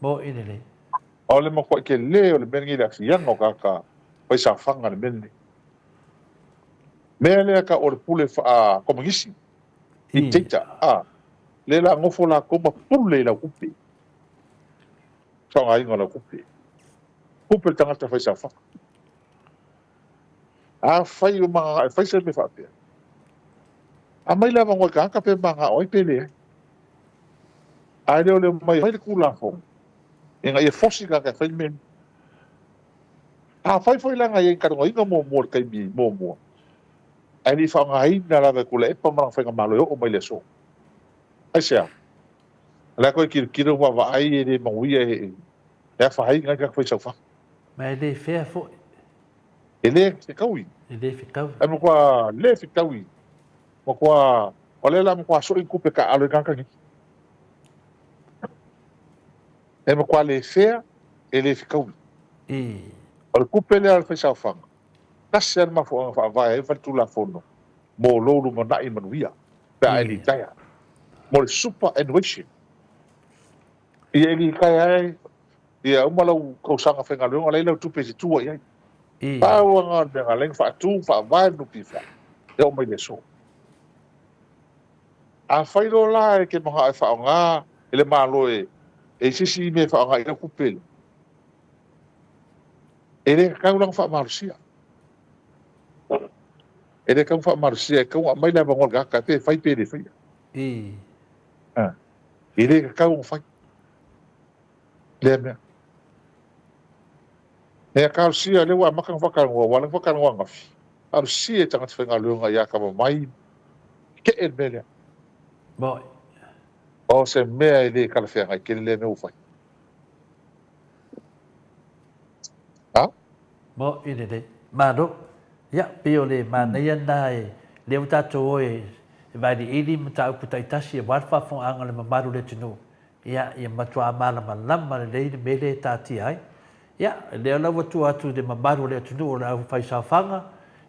Moni lelei. O le matuai tele o le mea lenei i le aafiaga o tagata faisaofaga i le mea lenei. Mea lea tau o le pule faa-komunisi, dictator, a, lea la nofo latou ma pule i lau tupe, faaaogaina o lau tupe. Tupe le tagata faisaofaga. Afai o mananao e fai se mea faapea, aumai le avanoa i tagata pe mananao ai pe leai. Ae le o le omai e fai le Tulafono ina ia fosi tagata e fai le mea lea. Afai foi la na i ai i talanoaina muamua i le taimi muamua, ae le i faaaogaina lava e Tuilaepa ma lana faigamalo e oo mai i le aso. Aisea? O le a koe tilotilo ma vaai e le manuia e e afaina ai tagata faisaofaga. Ma e le fair foi. E le fetaui. E le fetaui. E matua le fetaui. Matua, o lea la matua soi tupe taaalo i tagata nei. E matua le fair, e le fetaui. O le tupe lea a le faisaofaga, tasi lava le mafuaaga faavae ai le Tulafono mo lou lumanai manuia pe a e litaea, mo le superannuation. Ia e litaea ai, ia uma lau tausaga faigaluega o la e i ai lau tupe e te tua i ai. Pau lava lena o le mea na ala ai ona faatu, faavae le NPF e oo mai i le aso. Afai loa la e te manao e faaaoga e le Malo e i se isi mea e faaaoga i ai lau tupe lea, e le tatau la ona faamalosia. E le tatau ona faamalosia, e tatau ona aumai le avanoa i le tagata pe fai pe le faia. E le tatau ona fai lea mea. Ea talosia, lea ua amata ona faatalanoa, aua o lea na faatalanoa ananafi, talosia i tagata faigaluega ia atamamai, tetee le mea lea. Moi. O se mea e le talafeagai tele lea mea ua fai. Ha? Moi lelei. Malo. Ia, pei o le manaia lena e lea ua tatou o e vailiili mataupu taitasi aua le faafofogaaga o le mamalu o le atunuu. Ia, ia matuā malamalama lelei le mea lea e taatia ai. Ia, lea la ua tua atu i le mamalu o le atunuu o le aufaisaofaga,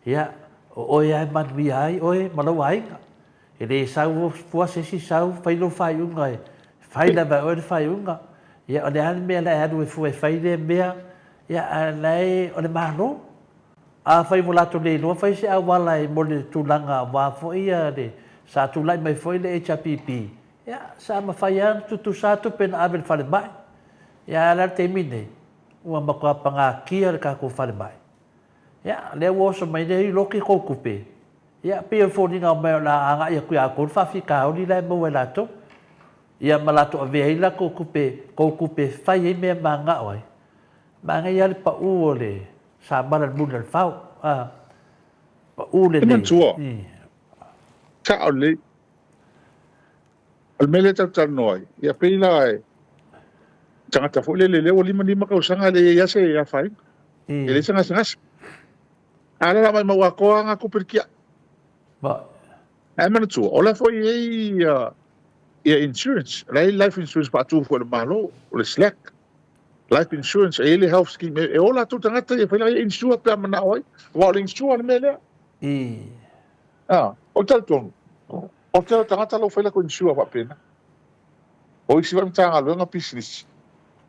ia, o oe lava e manuia ai oe ma lou aiga. E le sau fua se isi sau fai lou faaiuga e fai lava e oe le faaiuga. Ia, o le a le mea la e alu ai fua e fai lea mea, ia, a o la e, o le Malo. Afai ua latou le iloa fai se auala e mo le tulaga aua foi le, sa tulai mai foi le HRPP, Ia, sa mafai lava ona tutusa tupe na ave i le falemai. Ia, ae o le a le taimi lenei? Ua matua pagatia le tatou falemai. Ia, lea ua oso mai nei loki kou tupe. Ia, pei o le foliga mai o le a agai atu ia outou le faafitauli la e maua e latou. Ia, ma latou avea ai latou tupe, kou tupe e fai ai mea e mananao ai. Manaia lava le pau o le samala i le muli o le fao. A, pau lelei. E manatua, sao lelei. O le mea lea tatou te talanoa ai, ia pei la e tagata foi lele lea ua 55 tausaga e leai lava se afaina, e leai se gasegase. A o lea o le a maumau atoa lava na tupe i le tiai. Ae manatua, o la foi e i ai ia insurance, o la e i ai life insurance faatu foi e le Malo, o le SLAC, life insurance, e i ai le health scheme, e o latou tagata ia e fai la ia insure pe a manao ai, aua o le insure le mea lea. Ou te talitonu, o te tagata la ua fai latou insure faapena. O isi foi Matagaluega pisinisi,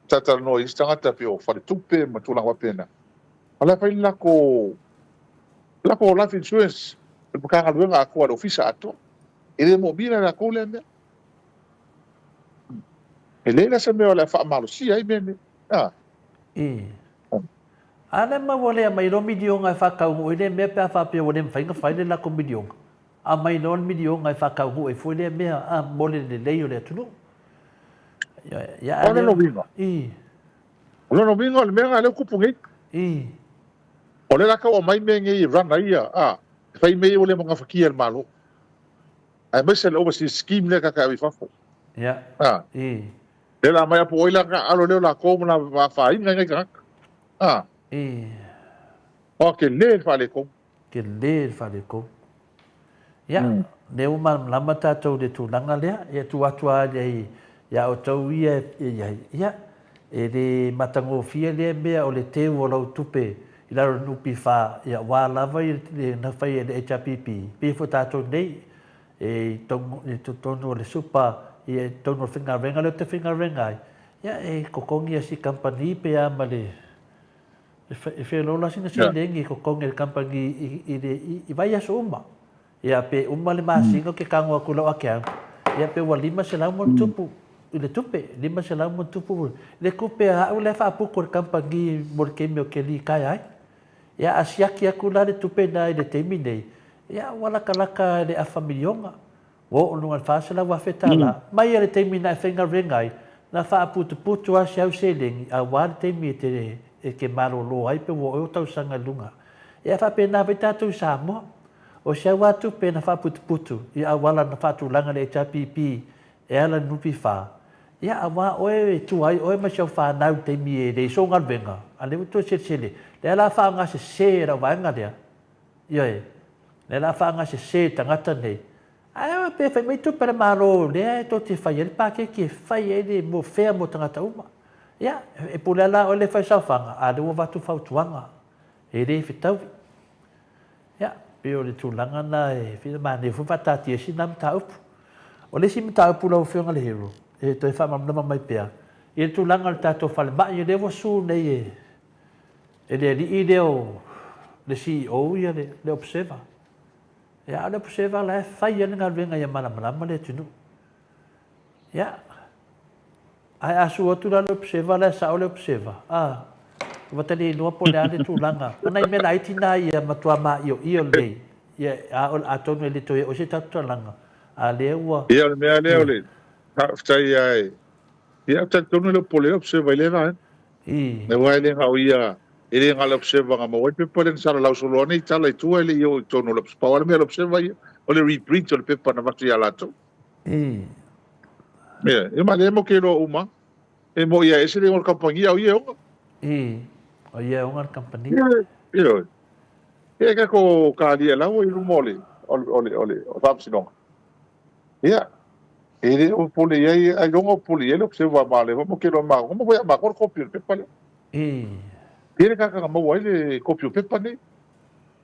talatalanoa i isi tagata pei o faletupe ma tulaga faapena, o la e fai le latou latou life insurance i le Matagaluega atoa, le Ofisa atoa. E le moomia la e latou lea mea. E leai la se mea o le a faamalosia ai mea nei. A lea maua lea aumai loa miliona e faataunuu ai lea mea pe a faapea ua le mafai ona fai le latou miliona. Aumai loa le miliona e faataunuu ai foi lea mea a mo le lelei o le atunuu. Ia, a lea... O lona uiga, o lona uiga o le mea lena lea ua tupu nei. O lea la tau aumai mea nei e run ai ia, a, e fai mea ia ua le gafatia e le Malo. Aemaise le overseas scheme lea ta te ave i fafo. Ia. A. Lea la aumai a po o ai la na alo lea o latou ma na afaina ai nai tagata. A. Oa tele le faaletonu. Tele le faaletonu. Ia, lea ua malamalama tatou i le tulaga lea. Ia tuu atu lava i ia outou ia e i ai. Ia, e le matagofie lea mea o le teu o lau tupe i lalo o le NPF, ia aua lava na fai e le HRPP, pei foi tatou nei, e i totonu o le super, ia i totonu o le faigaluega lea ou te faigaluega ai, ia e totogi e si kamupani pe a ma le, e feoloolo lava sina seleni e totogi e le kamupani i le i vaiaso uma. Ia pe uma le masina ou te tago atu i lau account, ia pe ua 500 ma ona tupu i le tupe, 500 ma ona tupu le tupe a au la e faaputu e le kamupani mo le taimi ou te litaea ai. Ia a siaki atu la le tupe lena i le taimi nei, ia ua latalata i le afa miliona, ua oo i luga i le $400,000. Mai lava i le taimi na e faigaluega ai, na faaputuputu lava si au seleni aua le taimi e te e te malolo ai pe ua oo i ou tausaga i luga. Ia e faapena foi tatou i Samoa. O si au lava tupe na faaputuputu i auala na faatulaga e le HRPP e ala i le NPF, Ia, aua oe e tua ai oe ma si au fanau i le taimi e leai sou galuega, a o lea ua toe selesele, lea la faaaoga sese e lau vaega lea, ioe, lea la faaaoga sese e tagata nei, ae pe fai mai tupe a le Malo lea e tou te fai ai le paketi e fai ai le mo fea mo tagata uma. Ia, e pule lava la oe lea e fai saofaga, a o lea ua avatu fautuaga, e le fetaui. Ia, pei o le tulaga lena e fia manaia foi faataatia ai sina mataupu. O le isi mataupu lau Afioga i le Hero, e toe faamalamalama mai pea, i le tulaga o le tatou falemai, o lea ua sue nei e, e le alii lea o le CEO ia le, le Observer. Ia, a o le Observer la e fai lava le galuega ia malamalama le atunuu. Ia, Ae a sue atu la le observer la e sao le observer, a, ua ta le iloa po o le a le tulaga. O nai mea laiti na ia matua maioio lelei, ia, a o, atonu e le toe oo i se tatou talaga, a lea ua. Ia, o le mea lea o le faafetai lava e, ia, ou te talitonu e le o popole le observer i lea vaega. Aua e le na o ia, e le na o le observer na maua ai le pepa lea na salalau solo ane i tala i tua e le i oo i totonu o le observer. Pau lava le mea o le observer ia, o le reprint o le pepa na avatu ia latou. Ia, ia ma lea mo ke loa uma. E mo ia ese le o le kamupani au ia ona. I, o ia ona le kamupani. Ia, ia. Ia ka ko ka lia lau i luma o le o le o le o le faamasinoga. Ia, e le o pole ia ai longa o pole ia le observer ma le mo ke loa ma mo foi ma ko kopi o le pepa le. Ia le kaka maua ai le kopi o pepa nei.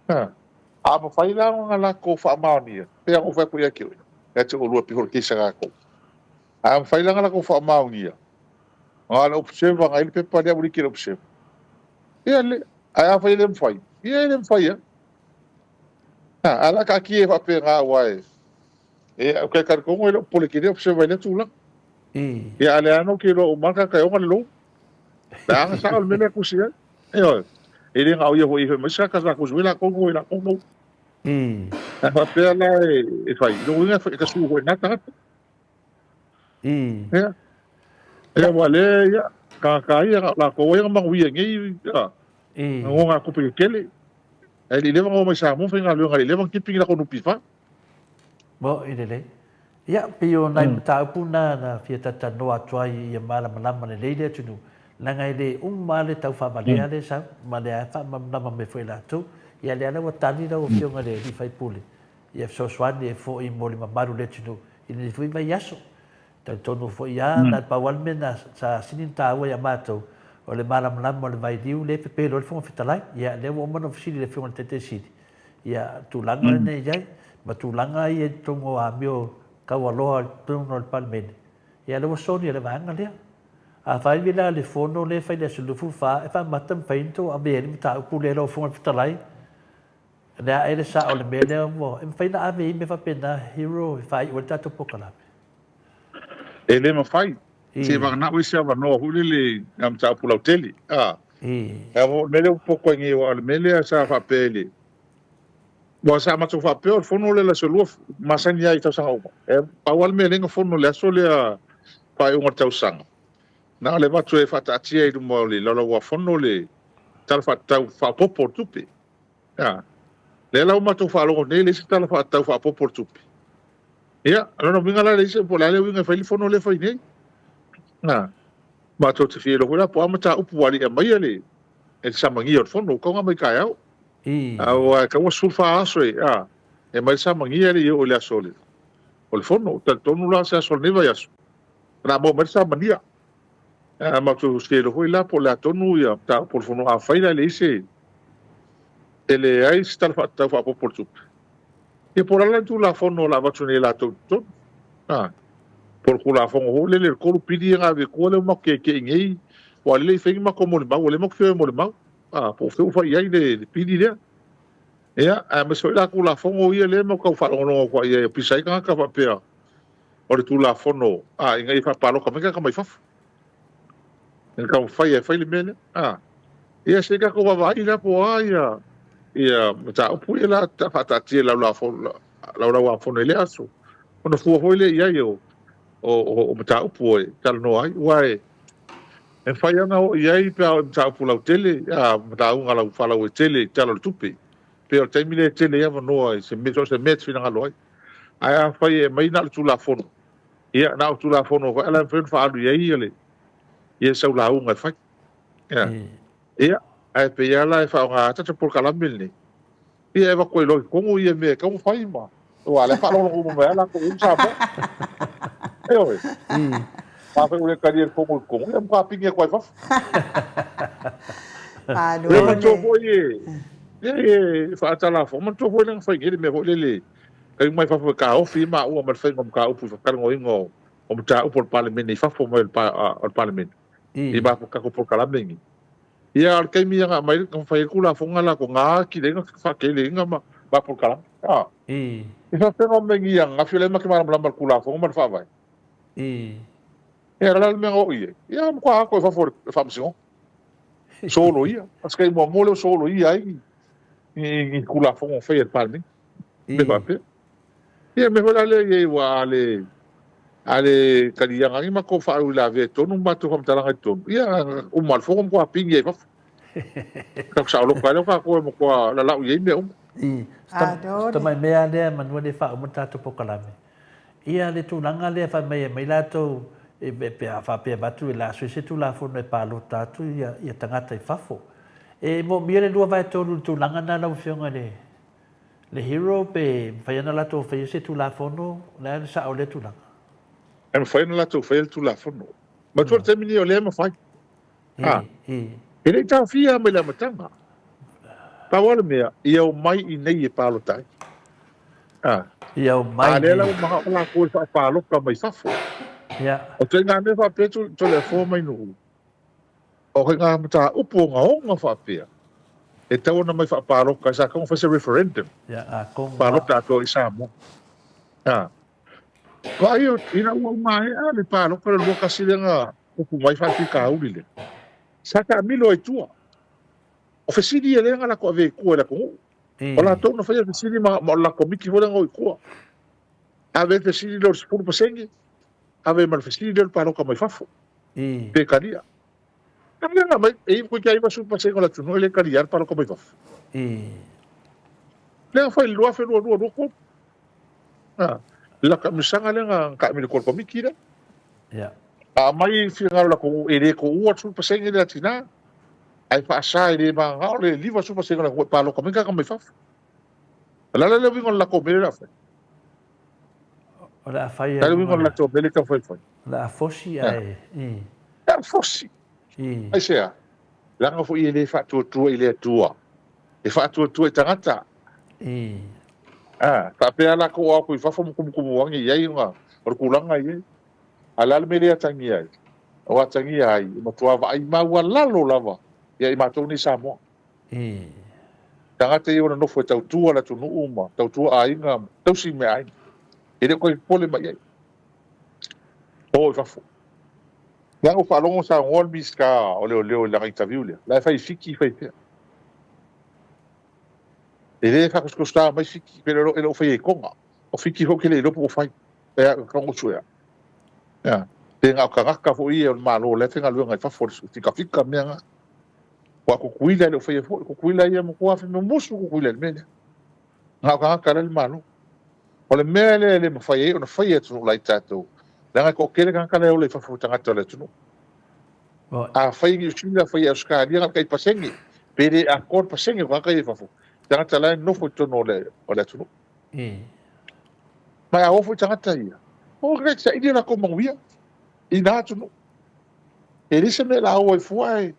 Ha. A mafai la ona latou faamaonia, pei ona ou fai atu ia te oe, ia te oulua pei foi o le case a tatou. A mafai la ona latou faamaonia, na o le observer na i ai le pepa lea ua liki e le observer. Ia le, ae afai e le mafai, ia e le mafai lava. Ha, ae o le a taatia ai faapena aua e, e, ou te talitonu e le o popole tele le observer i lea tulaga. Ia a o lea lava na ou te iloa uma lava le tagata e ona le loan. Pe a na sao le mea lea e tusi ai. Ioe. E le na o ia foi e fai mai se tagata sa tusi mai latou no i latou no. Ae faapea la e fai, lona uiga e tasu foi i lena tagata. Ia. Ia aua o lea, ia, tagata ia na o latou ai na manuia nei, ia, na nonogatupe tetele. Ae le i leva ona omai i Samoa faigaluega, e le i leva ona tipi ni latou NPF. Moni lelei. Ia, pei o nai mataupu na na fia talatalanoa atu ai ia malamalama lelei le atunuu, leaga e le uma lava le tau faavalea lea e sau, ma lea lava e faamalamalama mai foi e latou. Ia, lea la ua tali lau Afioga i le sui usufono, ia fesoasoani ai foi mo le mamalu o le atunuu i lenei foi vaiaso. Talitonu foi lava, na o le pau lava le mea na sa sili ona taua ia matou, o le malamalama o le vailiu lea e pepelo ai le Fofoga Fetalai. Ia, lea ua uma ona ou fesili i le Afioga i le Taitai Sili, Ia, tulaga lenei i ai, ma tulaga ia i totonu o amio taualoa i totonu o le Palemene, ia lea ua sonia le vaega lea. Afai la le fono lea e fai i le aso 24 e faamata mafai ona outou ave ai le mataupu lea lau Afioga i le Fetalai, o le a ea le sao o le mea lea ua, e mafai ona ave ai mea faapena, Hero, e faaiu ai le tatou polokalame. E le mafai. Se vagana ua i se avanoa foi lele i ngā mataupu lautele. A. E o le mea lea ua popo ai nei, aua o le mea lea sa faapea i le... Aua sa matou faapea o le fono lea i le aso lua, masani lava i tausaga uma. E pau lava le mea lea na fono i le aso lea faaiuga o le tausaga, na o le avatu e faataatia i luma o le Laulau-a-Fono le Tala Faatatau Faaopoopo o le Tupe. A, lea la ua matou faalogo nei, e leai se Tala Faatatau Faaopoopo o le Tupe. Ia, o lona uiga la, e leai se, po o le a le uiga e fai ai le fono lea e fai nei. A, matou te fia iloa foi la po o a mataupu ua le i aumaia le, e le samania o le fono, ua tatau ona aumai taeao. Aua e tatau ona 14 aso e, a, e aumai le samania e le i oo i le aso o le, o le fono. Ou te talitonu la o se aso o lenei vaiaso, o le a maua mai le samania. A matou te fia iloa foi la po o le a tonu ia mataupu o le fono, afai la e leai se, e leai se Tala Faatatau Faaopoopo o le Tupe. Ia po o le a la le Tulafono o le a avatu nei e latou i totonu? A, po o le Tulafono foi lele i le 3 pili ia na ave i tua lea ua matou keke'i nei, aua o lea e le i fai ni matou molimau, o lea matou te fia o e molimau. A, po o fea ua fai i ai le pili lea. Ia, aemaise foi la Tulafono ia lea matou tau faalogologo atu ai i ai, o pisa ai tagata faapea o le Tulafono, a, ina ia faapalota mai tagata mai fafo. Ina taumafai e fai le mea lea. A, ia se i tatou vaavaai la po o a ia, ia mataupu ia la faataatia i Laulau-a-Fono i lea aso. Ona fua foi lea i ai o, o, o, o mataupu e talanoa ai. Aua e, e mafai lava ona oo i ai pe a oo i mataupu lautele, a, matauga lau faalauaitele i Tala o le Tupe. Pei o le taimi lea e tele ai avanoa i se mea, so o se mea e te finagalo ai. Ae afai e aumai na o le Tulafono, Ia, na o Tulafono foi ala e mafai ona faaalu i ai ia le ia sau lauga e fai. Ia. Ia, ae pei lava la e faaaoga ata te polokalame lenei. Ia e avatu ai loa i totonu ia mea e tatau ona fai ma aua o la e faalogologo uma mai lava latou i Samoa. Ioe. Afai ua le talia e le Fono i totonu, ia matua pigi atu lava i fafo. Malo Ia manatua le. foi e, e faatalafoga, manatua foi lea na fai nei le mea foi lele taimi mai fafo e taofi ai maua ma le faiga o mataupu i talanoaina o mataupu a le Palemene i fafo mai o le Palemene i matou tatou polokalame nei. Ia a o le taimi ia na aumai na fai ai le Tulafono lena na atili ai na faateleina ma polokalame. A e faapefea ona omai nei ananafi o lea ma te malamalama i le Tulafono ma le Faavae. Ia o le a le mea na oo i ai? Ia matua ato i fafo o le Faamasinoga. Soloia. O se taimi muamua lea ua soloia ai ni Tulafono na faia e le Palemene. Mea faapea. Ia mea foi la lea i ai ua a le a le taliaga ni matou faauilavea i totonu ma matou faamatalaga i totonu, ia uma lava le fono matua pigi ai i fafo. Tatou saoloto ai lea o tatou e matua lalau i ai mea uma. I, si tamai mea lava lea manu le faauma le tatou polokalame. Ia le tulaga lea fai mai e aumai latou pe a faapea e avatu e le a sui se Tulafono e palota atu ia tagata i fafo. E moomia le 2/3 i le tulaga lena lau Afioga i le Le Hero pe mafai ona latou faia se Tulafono, o le a le sao o lea tulaga? E mafai ona latou faia le Tulafono. Manatua le taimi lenei o lea e mafai. A, e le i taofia lava mai le amataga. Pau lava le mea, ia omai i inei e palota ai. A, Ia omai a lea la ua manao latou e faapalota mai fafo. Ia. O ituaiga mea faapea Toleafoa mai Nu'u, O ngā mataupu ogaoga faapea, e tatau ona mai faapalota ai, sa tatau ona fai se referendum, palota atoa i Samoa. Vaai, ina ua maea le palota le 21 lea na tupu mai faafitauli lea, sa taamilo ai i tua. O fesili ia lea na latou avea i tua i le atunuu. O latou na faia fesili ma o le latou komiti foi lea na o i tua. Ave le fesili lea o le 10%, ave ma le fesili lea o le palota mai fafo. Pe talia. A lea na aumai, e i koe 90% o le atunuu e le talia le palota mai fafo. Lea na fai i le 2022, 23. A, le taamilosaga lea na taamilo atu e le Komiti lea. A aumai finagalo o le atunuu e le tuua le 10% lea a tina, ae faasa e le mananao le 50% o le atunuu e palota mai tagata mai fafo. O le a la le uiga o le latou mea lea o le a fai? O le a fai ai. O le a le uiga o le latou mea lea e taumafai e fai? O le a fosi ae. O le a fosi. Aisea? Leaga foi e le faatuatua i le Atua, e faatuatua i tagata. A, faapea lava latou o atu i fafo ma tumutumu ane i ai ona o le tulaga e i ai. A o le a le mea lea e atagia ai? Ua atagia ai, e matua vaai maualalo lava ia i matou nei Samoa. Tagata ia ua nonofo e tautua le atunuu ma tautua aiga ma tausi meaaiga. E le o toe popole mai i ai. O i fafo. Leaga ua faalogo saunoa le Minisita o Leoleo i lana interview lea, la e fai i Fiti fai pea. E le faatosotosa mai Fiti, pe e le o faia i Toga. O Fiti foi ou te le iloa po ua fai. E a, e sue a. Ia, pe na o tagata foi ia o le Malo la e faigaluega i fafo, le fikafika mea na. Aua o Tutuila e le o faia foi. O Tutuila ia matua mumusu Tutuila i le mea lea. Na o tagata la e i le Malo. O le mea lea e le mafai ai ona faia e atunuu laiti tatou, leaga e toatele tagata la e ola i fafo o tagata o le atunuu. A fai e Niu Sila, fai e Ausetalia, na o le tai pasene, pe le atoa le pasene o tagata ia i fafo, tagata la e nofo i totonu o le atunuu. Ma a o foi tagata ia, o e saili o latou manuia i na atunuu. E leai se mea o le a o ai fua ae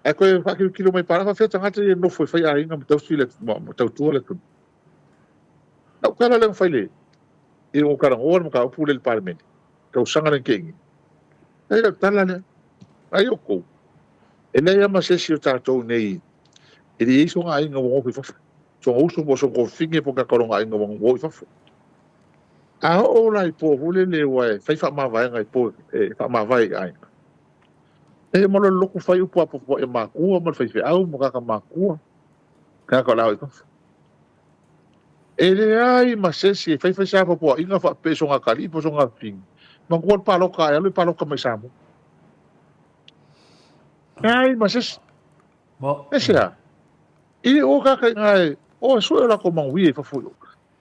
ae toe faakilokilo mai palota faapefea tagata ia e nofo e fai aiga ma tausi le ma tautua le atunuu. Lau tala lea na fai le i ou talanoa le mataupu lea i le Palemene tausaga lea na tea nei. E lau tala lea, ai outou, e leai lava ma se isi o tatou nei e le i ai sona aiga ua nofo i fafo, sona uso po o sona tuafafine po o tagata o lona aiga ua o i fafo. A oo la i po foi lele ua e fai faamavaega i po e faamavae i aiga, e ma le lotu fai upu apoapoai a matua ma le faifeau ma tagata matua, tagata o le a o i fafo. E leai ma se isi e fai fai se apoapoaiga faapea i sona atalii po o sona afafine, manatua le palota e alu e palota mai i Samoa. Leai ma se isi. Aisea? I o tagata i ina e o e sue o latou manuia i fafo i o.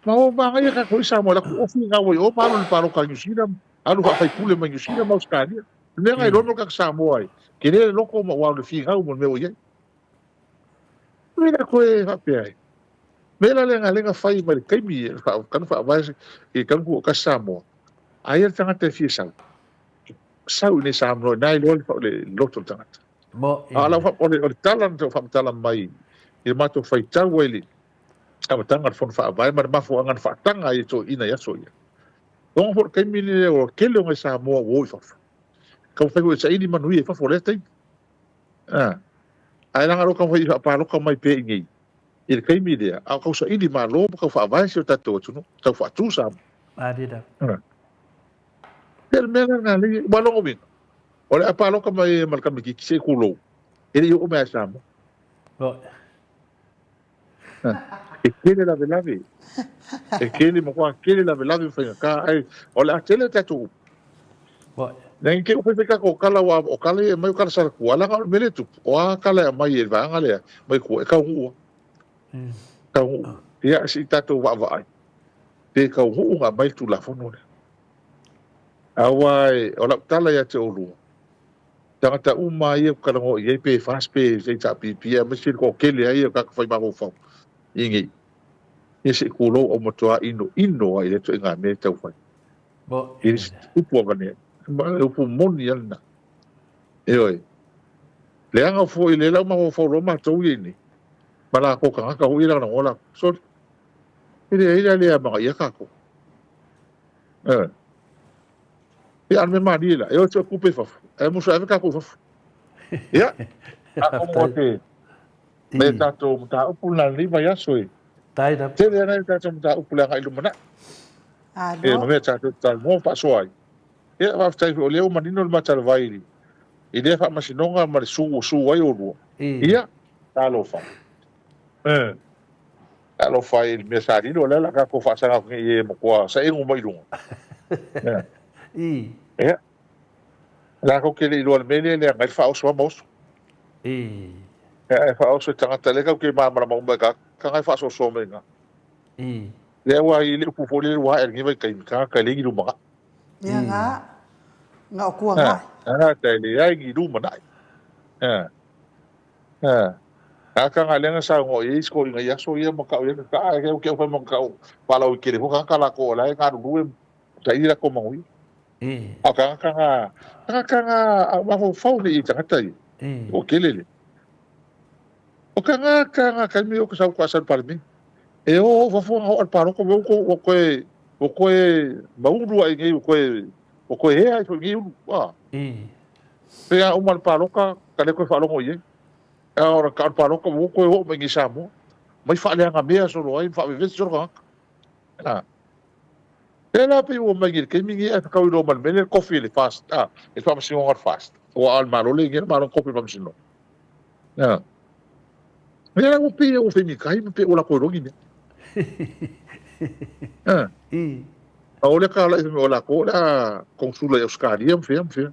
Ma o magaia tatou i Samoa i latou ofi na ua i o ma alu i le paloka a Niu Sila, alu faafaipule mai Niu Sila ma Ausetalia. O le mea na iloa mo le tagata Samoa ai, tele le loto ma ua alu i le finau mo le mea ua i ai. O le mea la toe faapea ai, mea la lea na lea na fai mai le taimi e tanu faavae i tanu tutoatasi Samoa, aia le tagata e fia sau, sau i nei Samoa ina iloa le loto o le tagata. A o lau o le tala na tau faamatala mai i le matou faitau ai i le amataga o le Fono Faavae ma le mafuaaga na faataga ai e toeaiina i aso ia. Ona foi o le taimi lenei o le tele o nai Samoa ua o i fafo. Taumafai foi e saili manuia i fafo o lea taimi. A, ae leaga o lo o taumafai e faapaloka mai pea i inei i le taimi lea, a o tau saili malo ma tau faavae si o tatou atunuu, tau faatu Samoa. Malie lava. Ia le mea lena lea, ua lona uiga, o le a paloka mai ma le tamaitiiti se i tulou, e le i oo mai ia Samoa. E tele lavelave. E tele, matua tele lavelave ma faigata, ae o le a tele tatou upu. Nei te i fai tatou tala, aua o tala ia e aumai o tala salatua, leaga o le mea lea e tupu, o a tala e aumai e le vaega lea mai tua, e taunuu lava. Taunuu. Ia, se i tatou vaavaai pe taunuu ona aumai le Tulafono lea. Aua o lau tala ia te oulua, tagata uma lava ia ou te talanoa i ai, pe FAST pe HRPP, aemaise le toatele lava ia o tagata fai mafaufau i nei, ia se i tulou au matua inoino lava i lea ituaiga mea e tau fai. E le se upu avane ai. Ma le upu moni lava lena. Ioe. Leaga foi lea la ua mafaufau loa matou ia i nei, ma latou tagata foi ia lagolagoa latou. Sole, e leai la le amanaia tatou. Ioe. Ia, a o le mea malie la, e o e sue tupe i fafo, ae musu e ave tatou i fafo. Ia, atonu o te me tatou mataupu lena i lenei vaiaso e tele lava nai tatou mataupu i le agai i lumanai. E ma mea tatou te talanoa ma faasoa ai. Ia, faafetai foi o lea ua manino le matalavai i lea faamasinoga ma le su ua su ai oulua. Ia, talofa. Talofa i le mea sa lilo, o lea o le a tatou faasaga atu nei i e matua saenu mai i luga. Ia. Latou te le i iloa i le mea lea e leaga ai le faaoso lava ma oso. Ia, e faaoso i tagata, lea tatou te malamalama uma i tagata na e faasoasoa mai i ina. Lea ua i le upu foi lea ua ae i lenei vaitaimi, tagata e leai ni lumanai. Ia, nga, nga o kuanai. Tagata e leai ni lumanai. Ia. A ka ga lea na saunoa i ai isi toeaiina i aso ia ma tau i ai ka ae ke ke fai ma tau faalauaitele foi tagata latou o la e galulue ma saili latou manuia. A o tagata na tagata na mafaufau nei i tagata ia ua tele le o tagata na taimi o ke sau ka sau Palemene e o o fafo na o al paloko ua ua koe ua koe maulu ai nei ua koe ua koe hea ai foi nei ulu a Pe a uma le palota, ka le toe faalogo i ai. A o le palota ua toe oo mai i Samoa. Mai faaleaga mea solo ai ma faavevesi solo tagata. A. Lea la pei ua mai nei i le taimi lenei ae fetau loa ma le mea lea le tofi e le FAST, a, e le Faamasinoga o le FAST. Aua a o le Malo lea i nei, o le Malo na tofi e le Faamasinoga. A. Lea la ua pei ua femitai ma pei ua latou iloa ni mea. A. A o lea ka ala i o latou o le a konesula i Ausetalia ma fea ma fea.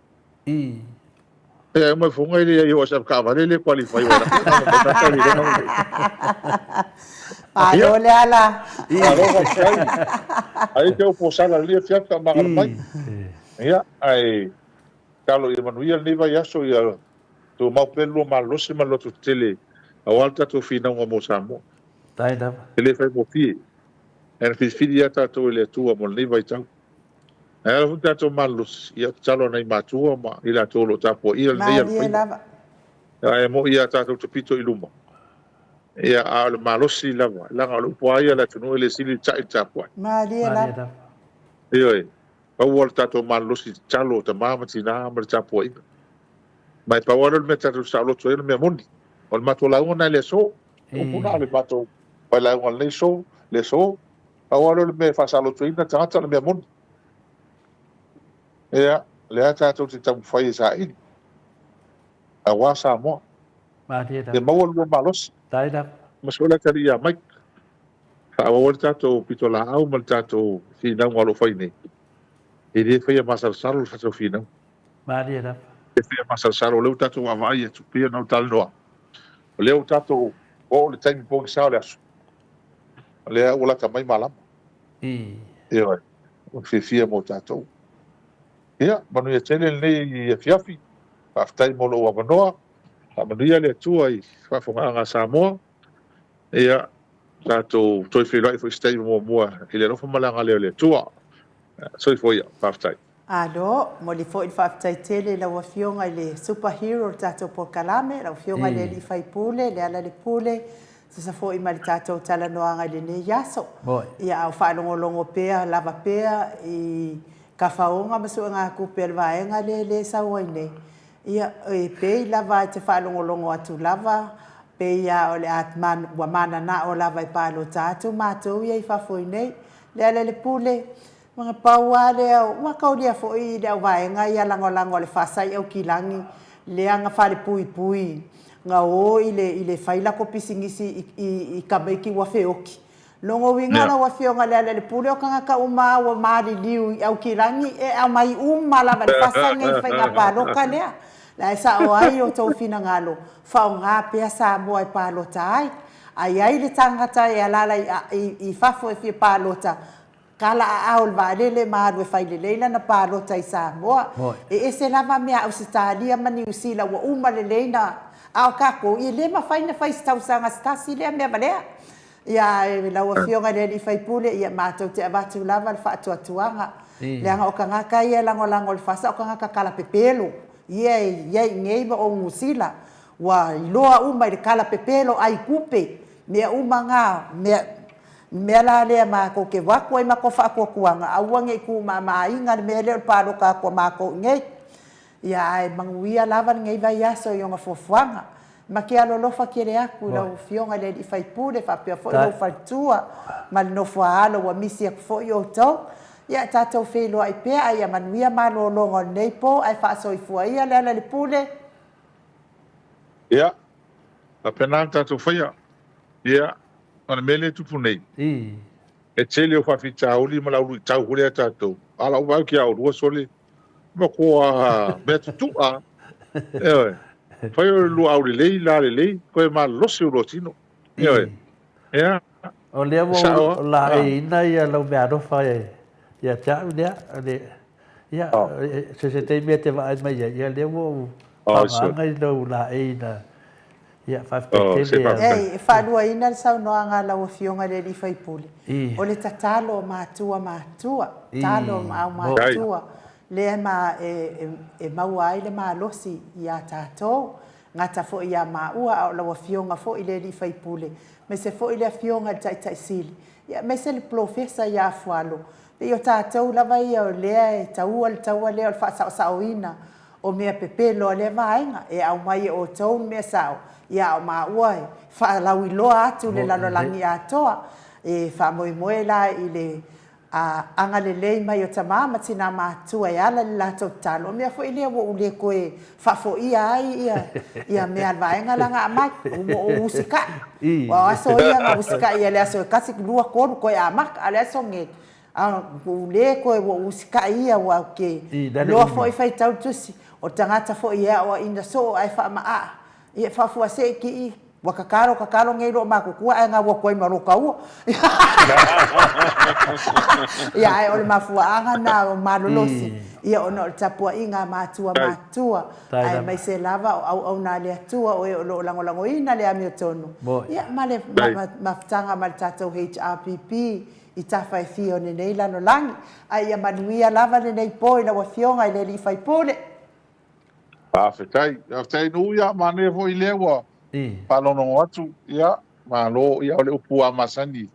E ai mai fonga ile ia o sa kaavale le qualify o la. Malo le ala. Malo faafetai. Ai te upu sala lia fia ka magala mai. Ia ai talo ia manuia lenei vaiaso ia tumau pea le lua malolosi ma le loto tetele aua le tatou finauga mo Samoa. Faafetai lava. E le faigofie. Ae na filifili lava tatou e le Atua mo lenei vaitau. Ae ala foi tatou malolosi, ia tatalo nai matua ma i latou o lo o tapuaia lenei alofaiva. Ae mo'i ia tatou te pito i luma. Ia, a o le malosi lava, leaga o le upu lava ia a le atunuu e le sili le ta'i i le tapuai. Malie lava. Ioe, pau lava le tatou malolosi tatalo o tama ma tina ma le tapuaiga. Ma e pau lava lea o le mea tatou te saoloto ai o le mea moni. O le matou lauga lena i le aso. O upu na o le matou failauga i lenei aso, le aso. Pau lava lea o le mea e faasalotoina tagata o le mea moni. Ia, lea tatou te taumafai e saili, aua Samoa. Malie lava. Ia maua le lua malosi. Faafetai lava. Ma se ola tali ia Mike. Faaauau ai le tatou pitolaau ma le tatou finauga o lo o fai nei. E le faia masalosalo le tatou finauga. Malie lava. E faia masalosalo, o lea ua tatou vaavaai atu, pei ona ou talanoa. O lea ua tatou oo i le taimi pogisa o le aso. O lea ua lata mai malama. Ioe, o le fiafia mo tatou. Ia, manuia tele lenei afiafi. Faafetai mo lou avanoa. Faamanuia le Atua i faafofogaaga a Samoa. Ia, tatou toe feiloai foi i se taimi muamua i le alofa ma le agalelei o le Atua. Soifua ia. Faafetai. Alo, momoli foi le faafetai tele i lau Afioga i le Super Hero o le tatou polokalame, lau Afioga i le Alii Faipule, Lealailepule, tusa foi ma le tatou talanoaga i lenei aso. Ia, a o faalogologo pea lava pea i kafaoga ma suegatupe a le vaega lea lea e sau ai nei, ia, e pei lava e te faalogologo atu lava, pei lava o le a ua mananao lava e palota atu matou ia i fafo i nei. Lealailepule, Na pau lava lea, ua taulia foi i le auvaega ia lagolago a le FASA i Aukilagi, lea na falepuipui, na o i le i le fai latou pisinisi i i tamaiti ua feoti. Lona uiga lau Afioga Lealailepule, o tagata uma lava ua maliliu i Aukilagi e aumai uma lava e le FASA nei le faiga palota lea. La e sao ai outou finagalo, faaaoga pea Samoa e palota ai. A i ai le tagata e alaala i i fafo e fia palota, Tala aao i le vaalele ma alu e fai lelei lana palota i Samoa. E ese lava mea a Ausetalia ma Niu Sila ua uma lelei na, a o tatou, e le mafai na fai i se tausaga se tasi lea mea valea. Ia, ae lau Afioga i le alii faipule, ia matou te avatu lava le faatuatuaga, leaga o tagata ia e lagolago i le FASA o tagata talapepelo, ia e i ai i inei ma o Niu Sila, ua iloa uma i le talapepelo, ai tupe, mea uma na, mea, Le mea la lea matou te avatu ai matou faatuatuaga, aua ne i tumamaina le mea lea o le palota atu a matou i inei. Ia, ae manuia lava lenei vaiaso i ona fuafuaga. Ma te alolofa tele atu i lau Afioga i le alii faipule faapea foi lou faletua ma le nofoaalo ua misi atu foi outou. Ia, tatou feiloai pea a ia manuia malologa o lenei po ae faasoifua ia Lealailepule. Ia, faapena le tatou faia. Ia, o le mea lea e tupu nei, e tele o faafitauli ma le au luitau foi lea a tatou, a o lau vaai atu ia oulua sole, matua mea tutu'a. Ioe. Fai o le lua aulelei, lalelei, toe malolosi o lua tino. Ioe. Ia. O lea ua ou laeiina ia lau meaalofa ia te au lea. Ia, so se taimi e te vaai mai ai, ia lea ua ou faagaaga i lou laei na. Ia, faafetai tele. Ei, e faaluaina le saunoaga a lau Afioga i le alii faipule, o le tatalo a matua matua, tatalo a aumatutua, lea e maua ai le malosi ia tatou, gata foi ia maua, a o lau Afioga foi i le alii faipule, aemaise foi le Afioga i le Taitai Sili, aemaise le Polofesa ia Afualo, Pei o tatou lava ia o lea e taua le taua lea o le faasaosaoina o mea pepelo a lea vaega, e aumai e outou le mea sao, ia a o maua e faalauiloa atu le lalolagi atoa. E faamoemoe la i le agalelei mai o tama ma tina matutua e ala i le latou tatalo, o mea foi lea ua ou le toe faafoia ai ia mea a le vaega la na aumai, ua ou usitai. Aua o aso ia na usitai ai i le aso e tasi, lua, tolu toe amata, a o le aso lenei, ua ou le toe, ua ou usitai ia aua ou te iloa foi faitau le tusi, o le tagata foi e aoaina soo ae faamaaa, ia faafuasei kii Ua tatalo tatalo nei loo matutua ae gau atu ai ma lo taua. Ia ae o le mafuaaga na o malolosi ia ona o le tapuaiga a matua matutua aemaise lava o auauna a le Atua o e o lo o lagolagoina le amiotonu ia ma le mafutaga ma le tatou HRPP i tafa e fia o lenei lalolagi. Ae ia manuia lava lenei po i lau Afioga i le Alii Faipule. Faafetai, faafetai Nuu, ia manaia foi lea ua faalogologo atu, ia malo, ia o le upu lava masani,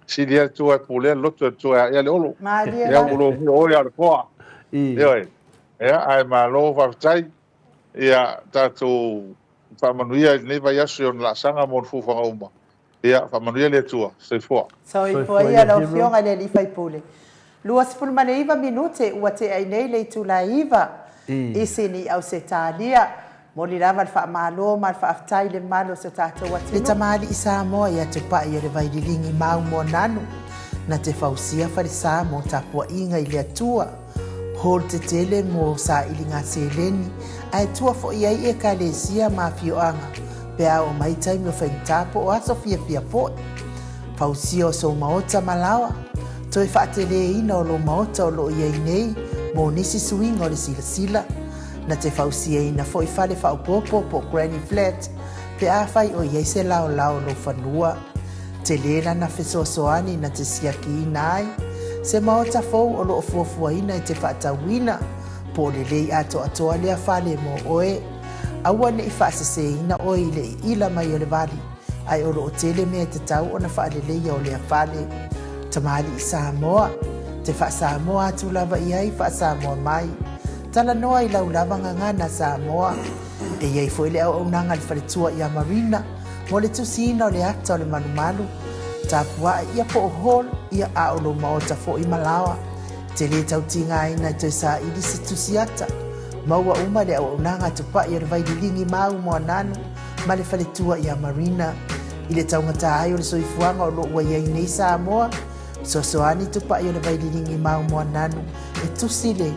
sili atu e pulea le loto e toe aea le olo. Malie Ia ua lomia oe a le toa. Ioe. Ia ae malo faafetai. Ia tatou faamanuia i lenei vaiaso i ona laasaga ma ona fuafuaga uma. Ia, faamanuia le Atua. Soifua. Soifua ia lau Afioga i le alii faipule. 29 minute ua tea ai nei le itula e 9 i Sini, Ausetalia. Momoli lava le faamalo ma le faafetai i le mamalu o si o tatou atunuu. Le tamalii Samoa ia Tupai o le Vaililigi mau moananu na te fausia falesa mo tapuaiga i le Atua. Hall tetele mo sailiga seleni ae tua foi ai Ekalesia ma afioaga pe a oo mai taimi o faigata po o aso fiafia foi. Fausia o sou maota ma laoa. Toe faateleina o lou maota o lo o i ai nei mo nisi suiga o le silasila. Na te fausiaina foi fale faaopoopo po o granny flat pe afai o i ai se laolao o lou fanua. Tele lana fesoasoani na te siakiina ai se maota fou o lo o fuafuaina e te faatauina po o lelei atoatoa lea fale mo oe. Aua ne i faaseseina oe i le iila mai o le vali, ae o lo o tele mea e tatau ona faaleleia o lea fale. Tamalii Samoa, te faa-Samoa atu lava i ai faa-Samoa mai. Talanoa i lau lava gagana Samoa. E i ai foi le auaunaga a le faletua ia Marina mo le tusiina o le ata o le malumalu, tapuae ia po o hall ia a o lou maota foi ma laoa. Te lē tau tigaina e toe saili se tusi ata. Maua uma le auaunaga a Tupai o le Vaililigi ma au Moananu ma le faletua ia Marina. I le taugata ai o le soifuaga o lo o ua i ai nei Samoa, fesoasoani Tupai o le Vaililigi ma au Moananu e tusi le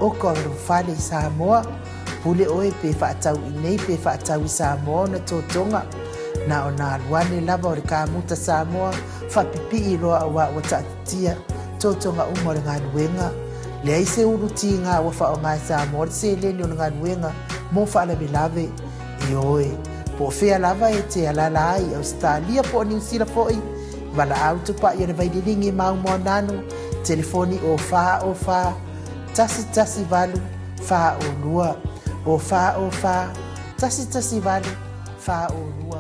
oka o lou fale i Samoa. Pule oe pe faatau i nei pe faatau i Samoa ona totoga. Na ona alu ane lava o le kamuta Samoa faapipii loa auā ua taatitia totoga uma o le galuega. Leai se ulu tiga ua faaaoga e Samoa le seleni o le galuega mo faalavelave. Ioe, po o fea lava e te alaala ai i Ausetalia po o Niu Sila foi, valaau tupai o le Vaililigi ma Aumoananu, telefoni o 4 O 4 1 1 8 4 O 2, o 4 O 4 1 1 8 4 O 2.